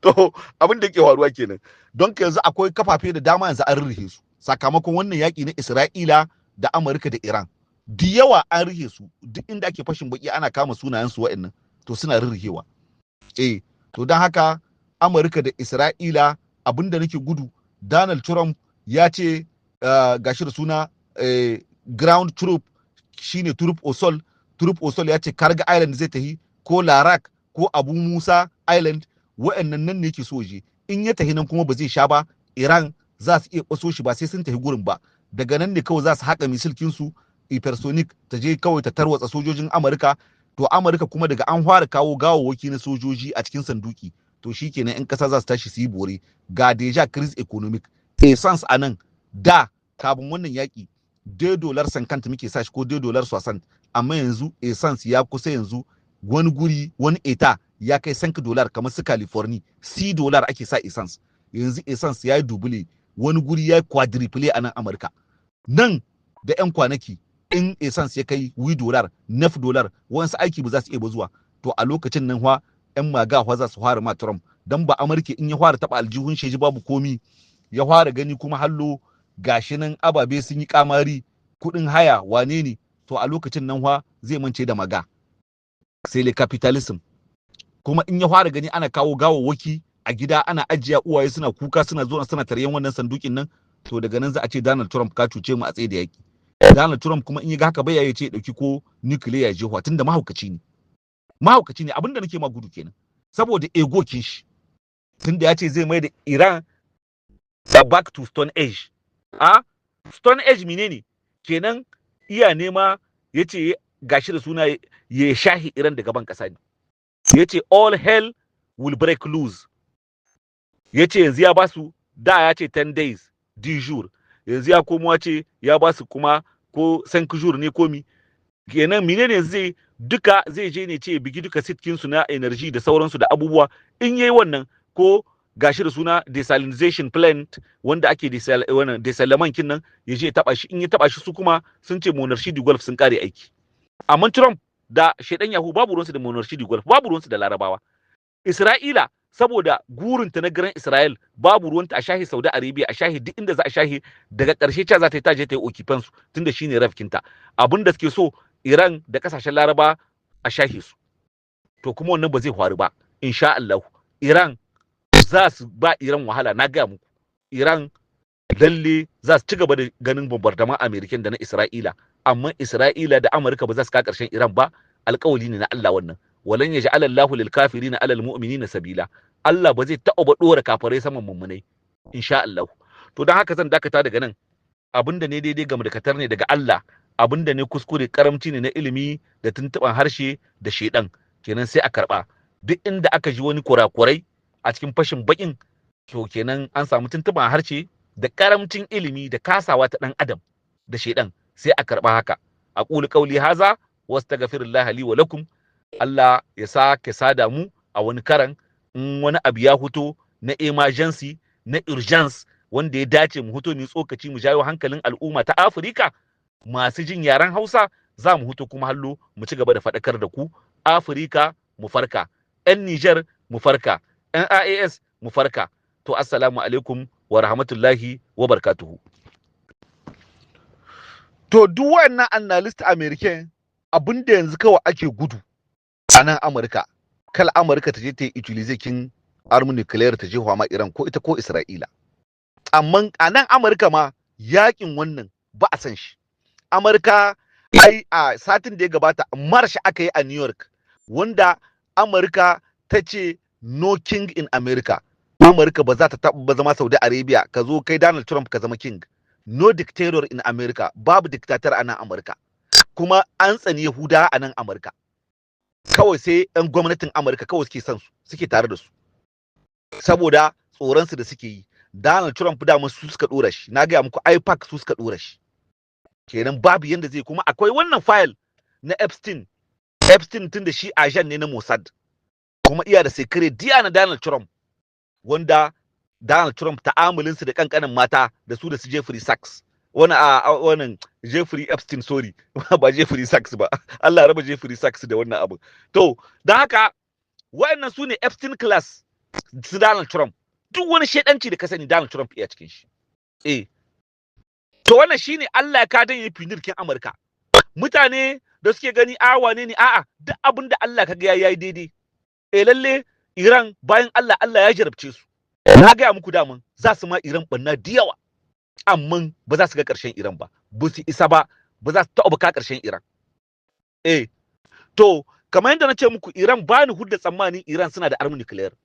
To, abin da yake faruwa kenan. Don ka yanzu akwai kafafe da dama yanzu an rurrufe su sakamakon wannan yaƙi na Isra'ila da Amurka da Iran. Da yawa an rufe su. Duk inda ake fashin baki ana kama sunayen su wa'annan, to suna rurrufewa. Eh, to, don haka Amurka da Isra'ila, abin da nake gudu, Donald Trump ya ce gashi da suna ground troop, shine troupes au sol. Troupes au sol, ya ce Karga Island zai tahi, ko Larak, ko Abu Musa Island. Wa'annan nan ne yake so je. In ya tahi nan kuma ba zai sha ba. Iran za su iya kwaso shi, ba sai sun tafi gurin ba. Daga nan ne kawai za su haƙa missile kinsu hypersonic, ta je kawai ta tarwatsa sojojin Amurka. To, Amurka kuma daga an fara kawo gawawwaki na sojoji a cikin sanduki, to shikenan, yan kasa za su tashi su yi bore. Ga déjà crise économique. Essence a nan da kafin wannan yaki $2.50 muke sa shi, ko $2.60, amma yanzu essence ya kusa yanzu wani guri, wani État ya kai $5, kamar su California, $6 ake sa essence. Yanzu essence ya yi double, wani guri ya yi quadruple a nan Amurka. Nan da 'yan kwanaki, in essence ya kai $8, $9, wasu aiki ba za su iya ba zuwa. To, a lokacin nan fa 'yan MAGA za su fara ma Trump, dan ba Amurka in ya fara taba aljihun shi babu komi, ya fara gani kuma hallo gashi nan ababe sun yi kamari, kuɗin haya wane ne, to a lokacin nan fa zai mance da MAGA. C'est le capitalisme. Kuma in ya fara gani ana kawo gawawwaki a gida ana ajiya, uwaye suna kuka, suna zuwa suna taryen wannan sandukin nan, to daga nan za a ce, "Donald Trump, ka cuce mu, a tsaye da yaki." Donald Trump kuma in ya ga haka bai ya ce ya dauki ko nuclear ya jefa, tunda mahaukaci ne, mahaukaci ne. Abinda nake ma gudu kenan, saboda ego kin shi, tunda ya ce zai mai da Iran back to Stone Age. A Stone Age menene kenan? Iya nema ya ce gashi da suna ya shahi Iran da gaban kasa ne. Ya ce all hell will break loose. Ya ce yanzu ya basu, da ya ce 10 days, 10 jours, yanzu ya komo ce ya basu kuma ko 5 jours ne. Komi kenan menene zai duka zai je ne ce bigi duka sites su na energy da sauransu da abubuwa. In yayi wannan, ko gashi da suna desalination plant wanda ake wannan dessalement kin nan, ya je taba shi. In ya taba shi, su kuma sun ce monarchie du Golfe sun kare aiki. Amma Trump da shedan Yahu babu ruwansu da monarchie du Golfe, babu ruwansu da Larabawa. Isra'ila, saboda gurinta na garin Isra'il, babu ruwanta a shahi Saudi Arabia, a shahi duk inda za a shahi. Daga ƙarshe ca za ta yi ta je ta yi occuper su, tunda shine rêve kinta. Abin da suke so, Iran da kasashen Laraba a shahe su. To, kuma wannan ba zai faru ba, insha Allah. Iran za su ba Iran wahala, na gaya muku. Iran lalle za su ci gaba da ganin bombardement American da na Isra'ila, amma Isra'ila da Amurka ba za su ka karshen Iran ba. Alƙawali ne na Allah wannan. ولن يجعل الله للكافرين على المؤمنين سبيلا. Allah ba zai taɓa ba ɗora kafirai saman mummunai, insha Allah. To, don haka zan dakata daga nan. Abinda ne daidai game da katar ne daga Allah, abinda ne kuskure karamci ne na ilimi da tuntuɓan harshe da shedan kenan, sai a karɓa. Duk inda aka ji wani kurakurai a cikin fashin bakin, to kenan an samu tuntuɓan harshe da karamcin ilimi da kasawa ta ɗan adam da shedan, sai a karɓa haka. أقول قولي هذا وأستغفر الله لي ولكم. Allah ya sake sada mu a wani karan. In wani abu ya huto na emergency, na urgence, wanda ya dace mu huto mu tsokaci, mu jawo hankalin al'umma ta Afirka masu jin yaren Hausa, za mu huto kuma hallo mu ci gaba da faɗakar da ku. Afirka mu farka, 'yan Nijar mu farka, 'yan AES mu farka. To, assalamu alaikum wa rahmatullahi wa barakatuhu. To, duk wannan analyste américain, abinda yanzu kawai ake gudu a nan Amurka, kal Amurka ta je ta yi utiliser kin Arme nucléaire ta jefa ma Iran, ko ita ko Isra'ila. Amma a nan Amurka ma yakin wannan ba a san shi. Amurka ai a satin da ya gabata march aka yi a New York, wanda Amurka ta ce "No king in America". Amurka ba za ta taɓa zama Saudi Arabia, ka zo kai Donald Trump ka zama king. No dictator in America, babu dictator a nan Amurka. Kuma an tsani Yahuda a nan Amurka. Kawai sai 'yan gwamnatin Amurka kawai suke son su, suke tare da su, saboda tsoronsu da suke yi. Donald Trump da su suka dora shi. Na gaya muku, AIPAC su suka dora shi. Kenan babu yanda zai. Kuma akwai wannan file na Epstein. Epstein, tun da shi agent ne na Mossad, kuma iya da secret diya na Donald Trump, wanda Donald Trump ta'amulinsu da kankanin mata da su da su Jeffrey Sachs, wani a wannan Jeffrey Epstein, sorry, ba Jeffrey Sachs ba, Allah raba Jeffrey Sachs da wannan abu. To don haka wa'annan su ne Epstein class su Donald Trump. Duk wani shedanci da ka sani, Donald Trump iya cikin shi. Eh, to wannan shine Allah ya ka dan yi punir kin Amurka. Mutane da suke gani a wane ne, a'a, duk abin da Allah ka ga yayi daidai. Eh, lalle Iran bayan Allah, Allah ya jarabce su. Na gaya muku daman za su ma Iran banna da yawa, amma ba za su ga ƙarshen Iran ba, ba su isa ba, ba za su taɓa ka ƙarshen Iran. Eh, to kamar yadda na ce muku, Iran ba ni hudda tsammanin Iran suna da arme nucléaire.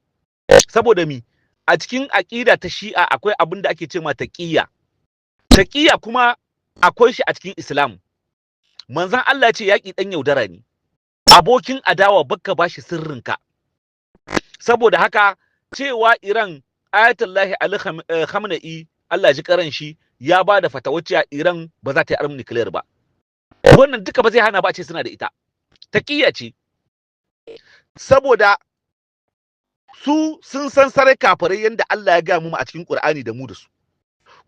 Saboda mi? A cikin aƙida ta Shi'a akwai abin da ake ce ma taqiyya. Taqiyya kuma akwai shi a cikin Islam. Manzon Allah ce yaƙi ɗan yaudara ne, abokin adawa bakka bashi sirrinka. Saboda haka cewa Iran, Ayatullahi Ali Khamenei, Allah ji karan shi, ya ba da fatawa cewa Iran ba za ta yi arme nucléaire ba, wannan duka ba zai hana ba a ce suna da ita. Taqiyya ce, saboda su sun san sarai kafirai yanda Allah ya ga mu a cikin Qur'ani da mu da su.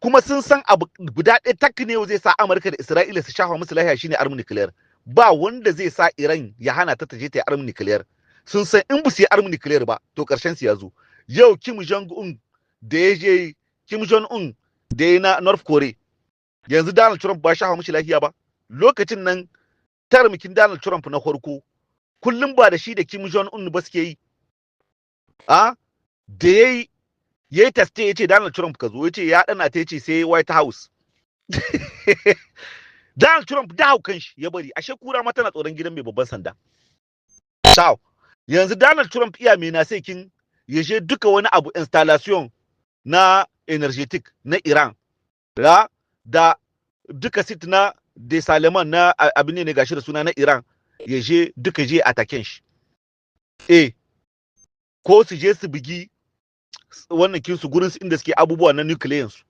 Kuma sun san abu guda ɗaya tak ne zai sa Amurka da Isra'ila su shafa musu lahiya, shine arme nucléaire. Ba wanda zai sa Iran ya hana ta je ta yi arme nucléaire. Sun san in ba su yi arme nucléaire ba, to karshen su ya zo. Yau Kim Jong Un da ya je, Kim Jong Un da ya na North Korea, yanzu Donald Trump ba shafa mishi lafiya ba. Lokacin nan terme kin Donald Trump na farko, kullum ba da shi da Kim Jong Un ba suke yi. A da yayi teste, ya ce Donald Trump ka zo, ya ce ya dana ta, ya ce sai White House. Donald Trump da haukan shi ya bari, ashe kura ma tana tsoron gidan mai babban sanda. Ciao. Yanzu Donald Trump iya menacer kin ya je duka wani abu installation na énergétique na Iran da duka site na dessalement na abin ne gashi da suna na Iran, ya je duka je attaquer shi. Eh, ko su je su bugi wannan kinsu gurin su inda suke abubuwa na nuclear su.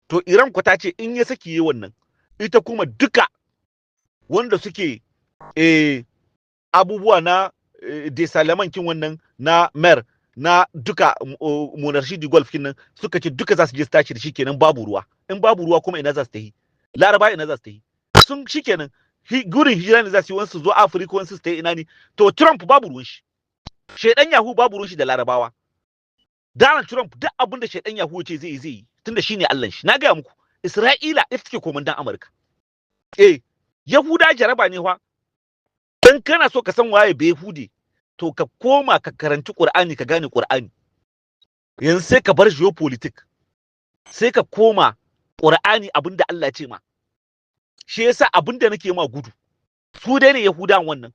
To Iran ko ta ce in ya saki yi wannan, ita kuma duka wanda suke abubuwa na dessalement kin wannan na mer na duka monarchie du Golfe kin nan, suka ce duka za su je su tashi da shi. Kenan babu ruwa. In babu ruwa kuma, ina za su tafi? Laraba ina za su tafi? Sun shikenan, gurin hijira ne za su yi, wasu zo Afirka, wasu su tafi ina ne. To Trump babu ruwan shi, shedan Yahu babu ruwan shi da Larabawa. Donald Trump duk abin da shedan Yahu ce zai yi, zai yi, tunda shine Allah shi. Na gaya muku, Isra'ila ita take komandan Amurka. Eh, Yahuda jaraba ne fa. Dan kana so ka san waye Behude, to ka koma ka karanci Qur'ani, ka gane Qur'ani. Yanzu sai ka bar geopolitik, sai ka koma Qur'ani, abinda Allah ya ce ma. Shi yasa abinda nake ma gudu, su dai ne Yahudan wannan,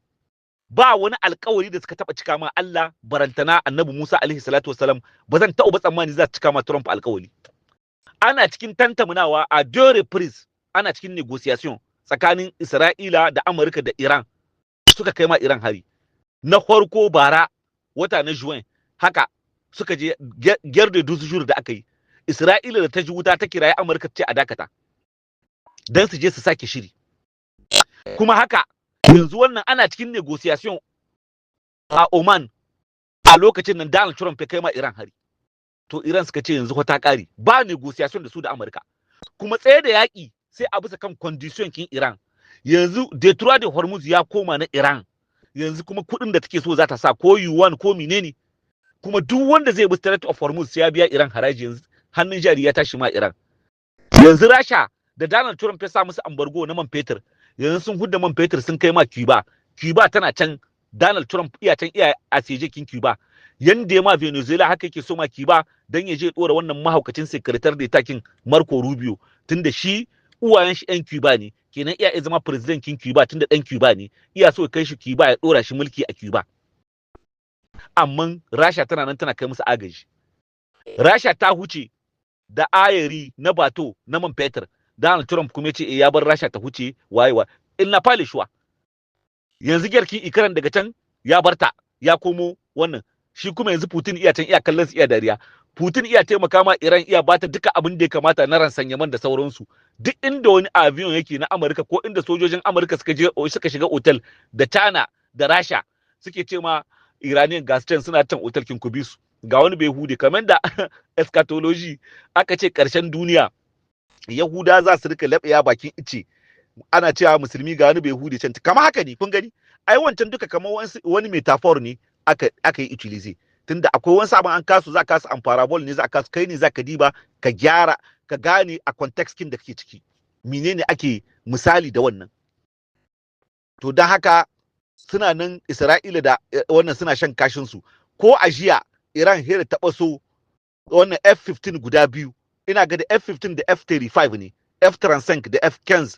ba wani alkawari da suka taba cika ma Allah, barantana Annabi Musa alaihi salatu wasalam. Ba zan taɓa ba tsammani za su cika ma Trump alkawari. Ana cikin tantamunawa a deux reprises, ana cikin négociation tsakanin Isra'ila da Amurka da Iran, suka kai ma Iran hari. Na farko bara wata na juin haka suka je guerre de 12 jours da aka yi. Isra'ila da ta ji wuta ta kirayi Amurka, ce a dakata dan su je su sake shiri. Kuma haka yanzu wannan ana cikin négociation a Oman, a lokacin nan Donald Trump ya kai ma Iran hari. To Iran suka ce yanzu ta kare, ba négociation da su da Amurka, kuma tsaye da yaƙi sai a bisa kan condition kin Iran. Yanzu Detroit de Hormuz ya koma na Iran. Yanzu kuma kuɗin da take so za ta sa, ko yuan ko menene, kuma duk wanda zai bi Strait of Hormuz sai ya biya Iran haraji. Yanzu hannun jari ya tashi ma Iran. Yanzu Rasha da Donald Trump ya sa musu embargo na man fetur, yanzu sun hudda man fetur sun kai ma Cuba. Cuba tana can, Donald Trump iya can iya a kin Cuba. Yanda ya ma Venezuela haka yake so ma Cuba, dan ya je dora wannan mahaukacin secrétaire d'État kin Marco Rubio, tunda shi uwayen shi yan Cuba ne. Kenan iya zama president kin Cuba, tunda dan Cuba ne. Iya so kai shi Cuba ya dora shi mulki a Cuba. Amma Rasha tana nan tana kai musu agaji. Rasha ta huce da ayari na bateau na man fetur. Donald Trump kuma ya ce ya bar Rasha ta huce wayewa. Il n'a pas le choix. Yanzu guerre kin Ukraine daga can ya barta ya komo wannan. Shi kuma yanzu Putin iya can iya kallon su iya dariya. Putin iya taimaka ma Iran, iya bata duka abin da ya kamata na renseignement da sauransu. Duk inda wani avion yake na Amurka ko inda sojojin Amurka suka je suka shiga otel da China da Rasha suke ce ma Iranian, gas can suna can otel kin, ku bi su, ga wani bai hude. Kamar da eschatology aka ce karshen duniya Yahuda za su rika laɓeya bakin ice, ana cewa musulmi ga wani bai hude can. Kamar haka ne, kun gani ai wancan duka kamar wani métaphore ne aka yi utiliser, tunda akwai wani sabon an kasu za kasu an parabole ne, za kasu kai ne za ka diba ka gyara ka gane a context kin da kake ciki menene ake misali da wannan. To don haka suna nan Isra'ila da wannan suna shan kashin su. Ko a jiya Iran hera taɓa so wannan F-15 guda biyu, ina ga da F-15 da F-35 ne, F-35 da F-15,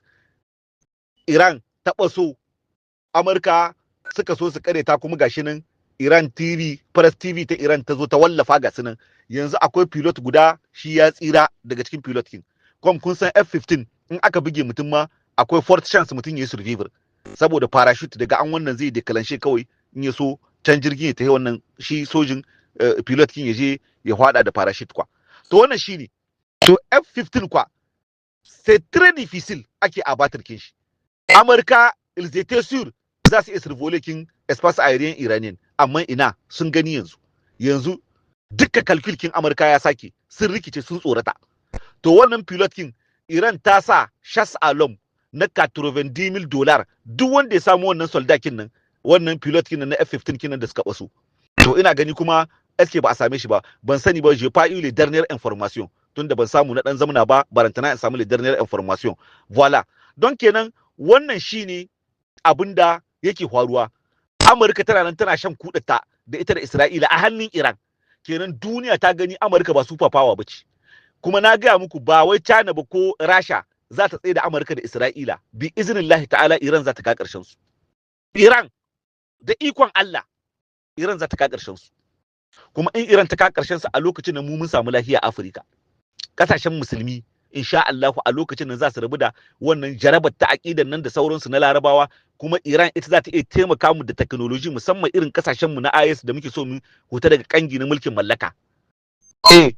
Iran taɓa so Amurka suka so su kare ta. Kuma gashi nan Iran TV, Press TV ta Iran ta zo ta wallafa, ga su nan yanzu akwai pilot guda shi ya tsira daga cikin pilot kin. Kuma kun san F-15 in aka buge mutum ma akwai fourth chance mutum ya yi survivor, saboda parachute daga an wannan zai déclencher kawai, in ya so can jirgin ya tafi, wannan shi sojin pilot kin ya je ya hwada da parachute kwa. To wannan shine. To F-15 kwa c'est très difficile ake abattre kin shi. Amurka, ils étaient sûrs za su iya survoler kin espace aérien iranien, amma ina, sun gani yanzu. Yanzu dukka calcul kin Amurka ya sake, sun rikice, sun tsorata. To wannan pilot kin, Iran ta sa chasse à l'homme na 90,000 dollars, duk wanda ya samu wannan soldat kin nan, wannan pilot kin nan na F-15 kin nan da suka basu. To ina gani kuma eske ba a same shi ba, ban sani ba, j'ai pas eu les dernières informations, tunda ban samu na dan zamana ba, barantana in samu les dernières informations. Voilà, donc kenan wannan shine abinda yake faruwa. Amurka tana nan tana shan kudata da ita da Isra'ila a hannun Iran. Kenan duniya ta gani Amurka ba super power bace. Kuma na gaya muku, ba wai China ba ko Rasha za ta tsaye da Amurka da Isra'ila. Bi iznillahi ta'ala Iran za ta ka karshen su. Iran, da ikon Allah Iran za ta ka karshen su. Kuma in Iran ta ka karshen su, a lokacin da mu mun samu lafiya a Afirka, kasashen musulmi insha Allah a lokacin nan za su rabu da wannan jarabar ta aqidan nan da sauransu na Larabawa. Kuma Iran ita za ta iya taimaka mu da technology, musamman irin kasashen mu na AES da muke so mu huta daga kangi na mulkin mallaka. Eh,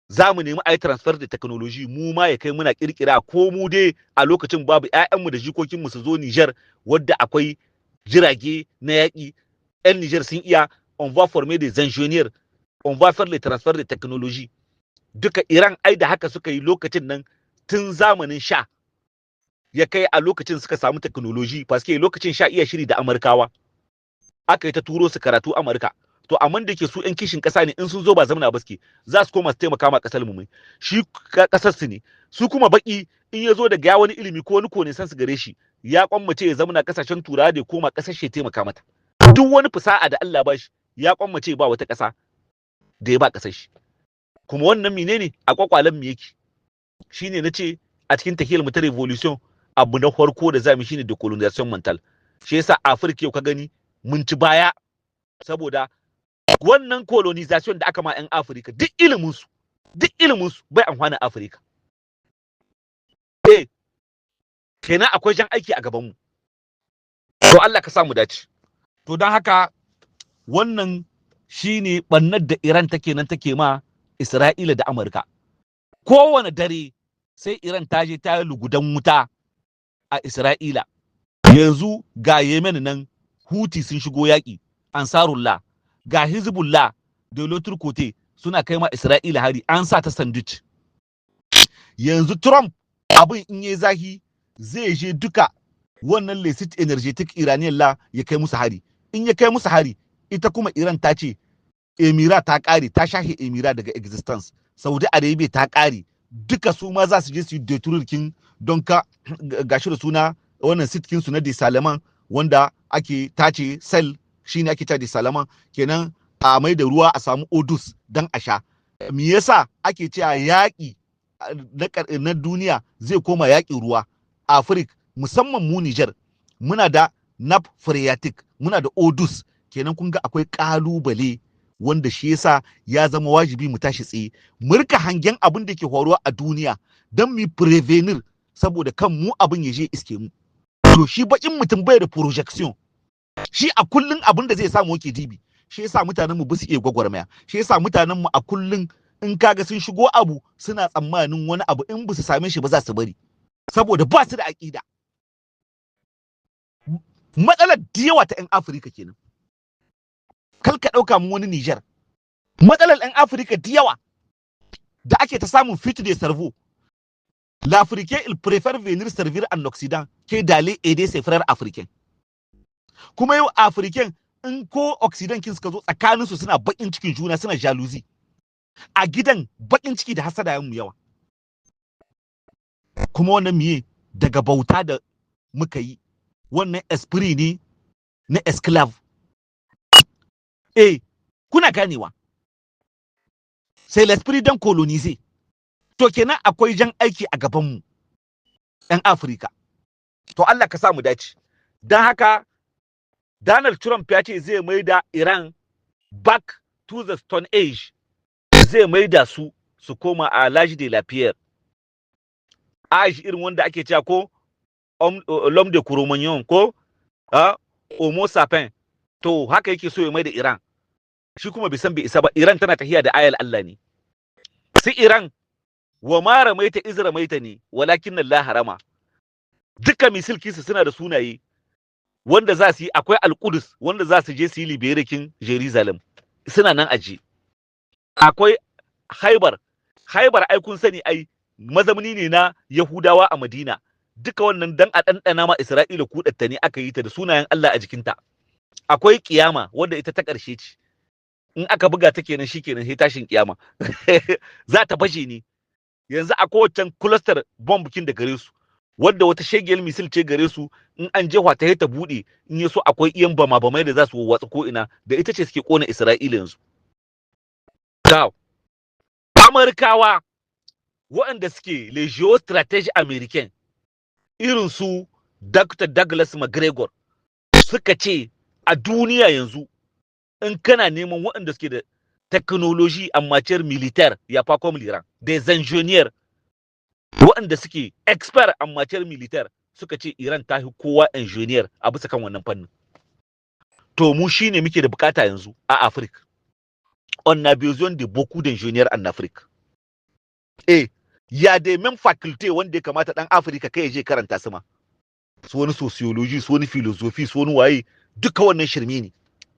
za mu nemi a yi transfer da technology, mu ma ya kai muna kirkira, ko mu dai a lokacin babu, ƴaƴanmu da jikokinmu su zo Niger wadda akwai jirage na yaƙi, 'yan Niger sun iya. On va former des ingénieurs, on va faire le transfert de technologie duka. Iran ai da haka suka yi lokacin nan, tun zamanin sha ya kai a lokacin suka samu technology, parce que lokacin sha iya shiri da Amurkawa, aka yi ta turo su karatu Amurka. To amma da ke su yan kishin kasa ne, in sun zo ba zamana ba suke, za su koma su taimaka ma kasar mu mai shi kasar su ne. Su kuma baki in ya zo daga ya wani ilimi ko wani kone san su gare shi, ya kwammace ya zamana kasashen Turawa da ya koma kasar shi ya taimaka mata. Duk wani fasaha da Allah ba shi, ya kwammace ba wata kasa da ya ba kasar shi. Kuma wannan menene a kwakwalen mu yake? Shine nace a cikin tahiyar mu ta révolution, abu na farko da zamu shine décolonisation mentale. Shi yasa Afirka yau ka gani mun ci baya, saboda wannan colonisation da aka ma 'yan Afirka, duk ilimin su bai amfana Afirka. Eh, kenan akwai jan aiki a gaban mu. To Allah ka samu dace. To don haka wannan shine bannar da Iran take nan take ma Isra'ila da Amurka. Kowane dare sai Iran ta je ta yi lugudan wuta a Isra'ila. Yanzu ga Yemen nan Huti sun shigo yaƙi, Ansarullah, ga Hezbollah da l'autre côté suna kai ma Isra'ila hari, an sa ta sandwich. Yanzu Trump abin in yi zahi zai je duka wannan les sites énergétiques iraniens la ya kai musu hari. In ya kai musu hari, ita kuma Iran ta ce Emira ta kare, ta shahe Emira daga existence, Saudi Arabia ta kare duka, su ma za su je su yi détruire kin don ka gashi da suna wannan site kin su na Dessalement, wanda ake tace sel, shine ake tace dessalement. Kenan A mai da ruwa a samu eau douce don a sha? Me yasa ake cewa yaƙi na duniya zai koma yaƙin ruwa? Afirka, musamman mu Niger, muna da nappe phréatique, muna da eau douce. Kenan kun ga akwai ƙalubale, wanda shi yasa ya zama wajibi mu tashi tsaye, mu rika hangen abin da ke faruwa a duniya don mu prévenir, saboda kan mu abin ya je iske mu. To, shi bakin mutum bai da projection. Shi a kullun abin da zai samu yake dibi. Shi yasa mutanen mu su iya gwagwarmaya. Shi yasa mutanen mu a kullun in kaga sun shigo abu, suna tsammanin wani abu, in ba su same shi ba za su bari, saboda ba su da aƙida. Matsalar da yawa ta 'yan Afirka kenan. Kal ka ɗauka mu wani Niger, matsalar 'yan Afirka da yawa da ake ta samun fuite de cerveau: l'Africain, il préfère venir servir en Occident que d'aller aider ses frères africains. Kuma yau Africain in ko Occident kin suka zo, tsakaninsu suna bakin cikin juna, suna jalousie a gidan, bakin ciki da hasada mu yawa. Kuma wannan miye? Daga bauta da muka yi, wannan esprit ne na esclave. Eh, kuna ganewa? C'est l'esprit d'un colonisé. To, kenan akwai jan aiki a gabanmu 'yan Afirka. To, Allah ka sa mu dace. Don haka Donald Trump ya ce zai mai da Iran back to the Stone Age, zai mai da su su koma a l'âge de la pierre, âge irin wanda ake cewa ko l'homme de Cro-Magnon ko Homo sapien. To, haka yake so ya mai da Iran. Shi kuma bai san bai isa ba. Iran tana tafiya da ayal Allah ne. Sai Iran wa ma ramaita iz ramaita ne walakin Allah rama. Duka missile kinsu suna da sunaye wanda za su yi. Akwai Alkudus wanda za su je su yi libérer kin Jerusalem, suna nan aje. Akwai Haibar. Haibar ai kun sani, ai mazamni ne na Yahudawa a Madina. Duka wannan dan a ɗanɗana ma Isra'ila kuɗatta ne aka yi ta da sunayen Allah a jikinta. Akwai Kiyama, wanda ita ta ƙarshe ce. In aka buga ta kenan, shikenan, sai tashin kiyama, za ta bashe ne. Yanzu akwai wancan cluster bomb kin da gare su, wadda wata shegiyar missile ce gare su, in an jefa ta ta bude, in ya so akwai iyan bama bamai da za su watsa ko ina. Da ita ce suke kona Isra'ila yanzu. To, Amurkawa waɗanda suke les géostratèges américains, irin su Dr. Douglas McGregor, suka ce a duniya yanzu, in kana neman waɗanda suke da technologie en matière militaire, y a pas comme l'Iran. Des ingénieurs waɗanda suke expert en matière militaire, suka ce Iran ta fi kowa ingénieur a bisa kan wannan fannin. To, mu shine muke da bukata yanzu a Afrique. On a besoin de beaucoup d'ingénieurs en Afrique. Eh, ya des mêmes facultés wanda ya kamata dan Afirka kai ya je karanta su ma. Su wani sociology, su wani philosophy, su wani waye, duka wannan shirme ne,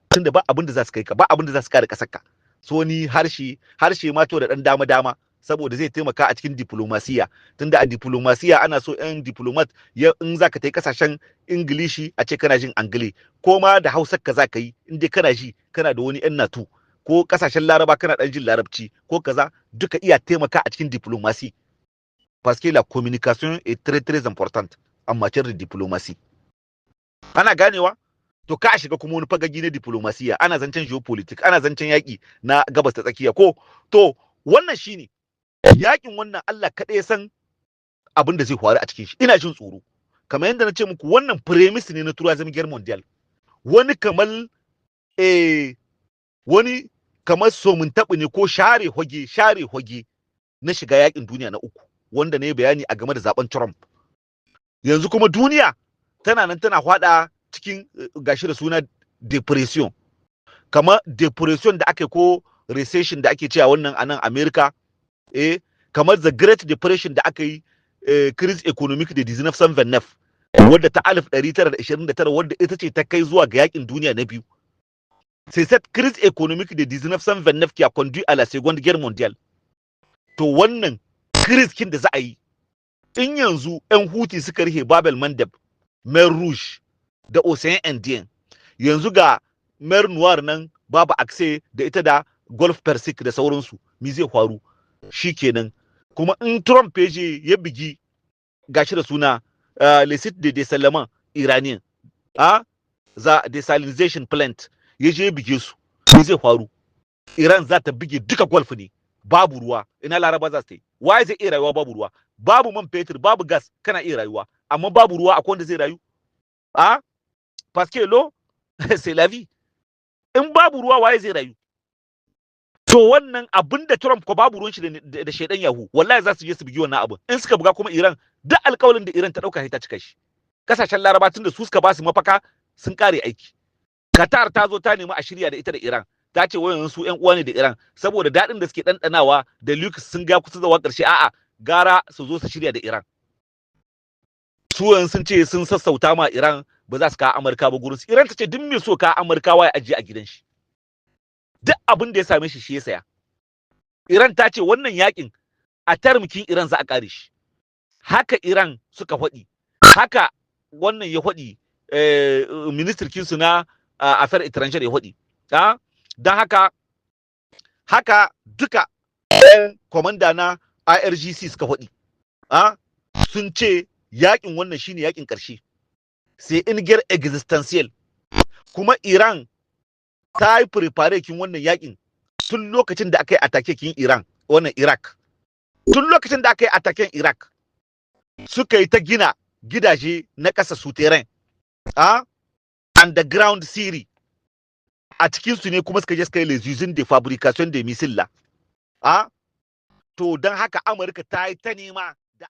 tunda ba abin da za su kai ka, ba abin da za su kare kasar ka. Su wani harshe, harshe ma to da dan dama dama, saboda zai taimaka a cikin diplomasiya, tunda a diplomasiya ana so yan diplomat ya in zaka tai kasashen Ingilishi a ce kana jin Anglais, ko ma da Hausa ka za ka yi, in dai kana ji kana da wani yan natu, ko kasashen Laraba kana dan jin Larabci ko kaza, duka iya taimaka a cikin diplomatie, parce que la communication est très très importante en matière de diplomatie. Ana ganewa? To, ka shiga kuma wani fagagi na diplomasiya, ana zancen geopolitics, ana zancen yaƙi na Gabas ta Tsakiya ko. To, wannan shine yakin. Wannan Allah kaɗai ya san abin da zai faru a cikin shi. Ina jin tsoro. Kamar yadda na ce muku, wannan prémices ne na Troisième Guerre mondiale. Wani kamar wani kamar somin taɓi ne ko share hoge na shiga yakin duniya na uku, wanda ne bayani a game da zaben Trump. Yanzu kuma duniya tana nan tana hwada cikin gashi da suna depression, kamar depression da ake ko recession da ake cewa wannan a nan America, kamar the Great Depression da aka yi, crise économique de 1929, wadda ta 1929, wadda ita ce ta kai zuwa ga yakin duniya na biyu. C'est cette crise économique de 1929 qui a conduit à la Seconde Guerre mondiale. To, wannan crise kin da za a yi in yanzu 'yan Huti suka rihe Bab el Mandeb, Mer Rouge da Océan Indien, yanzu ga Mer Noire nan babu accès da ita da Golfe Persique da sauransu, me zai faru? Shikenan. Kuma in Trump ya je ya bigi gashi da suna le site de dessalement iranien, za dessalination plant, ya je ya bige su, Me zai faru? Iran za ta bige duka Gulf ne. Babu ruwa, ina Laraba za su yi? Waye zai iya rayuwa babu ruwa? Babu man fetur, babu gas, kana iya rayuwa, amma babu ruwa, akwai wanda zai rayu? A parce que l'eau, c'est la vie. In babu ruwa, waye zai rayu? To wannan abin da Trump ko babu ruwan shi da shaidan Yahu, wallahi za su je su bugi wannan abin. In suka buga kuma Iran, duk alƙawarin da Iran ta dauka sai ta cika shi. Kasashen Laraba, tun da su suka ba su mafaka, sun kare aiki. Qatar ta zo ta nemi a shirya da ita da Iran. Ta ce wayan su ƴan uwa ne da Iran, saboda daɗin da suke ɗanɗanawa da luxe sun ga kusa zawa ƙarshe. A'a, gara su zo su shirya da Iran. Su yanzu sun ce sun sassauta ma Iran, ba za su kawo Amurka ba gurin su. Iran ta ce duk mai so kawo Amurkawa ya ajiye a gidan shi, duk abin da ya same shi, shi ya saya. Iran ta ce wannan yakin a terme kin Iran za a kare shi. Haka Iran suka faɗi, haka wannan ya faɗi, ministre kinsu na affaires étrangères ya faɗi. Don haka haka duka ɗan kwamanda na IRGC suka faɗi. Sun ce yakin wannan shine yakin ƙarshe, c'est une guerre existentielle. Kuma Iran ta yi préparer kin wannan yakin tun lokacin da aka yi attaque kin Iran, wannan Iraq. Tun lokacin da aka yi attaquen Iraq, suka yi ta gina gidaje na ƙasa, souterrain, a underground city. A cikin su ne kuma suka je suka yi les usines de fabrication de missiles là. A to don haka Amurka ta yi ta nema da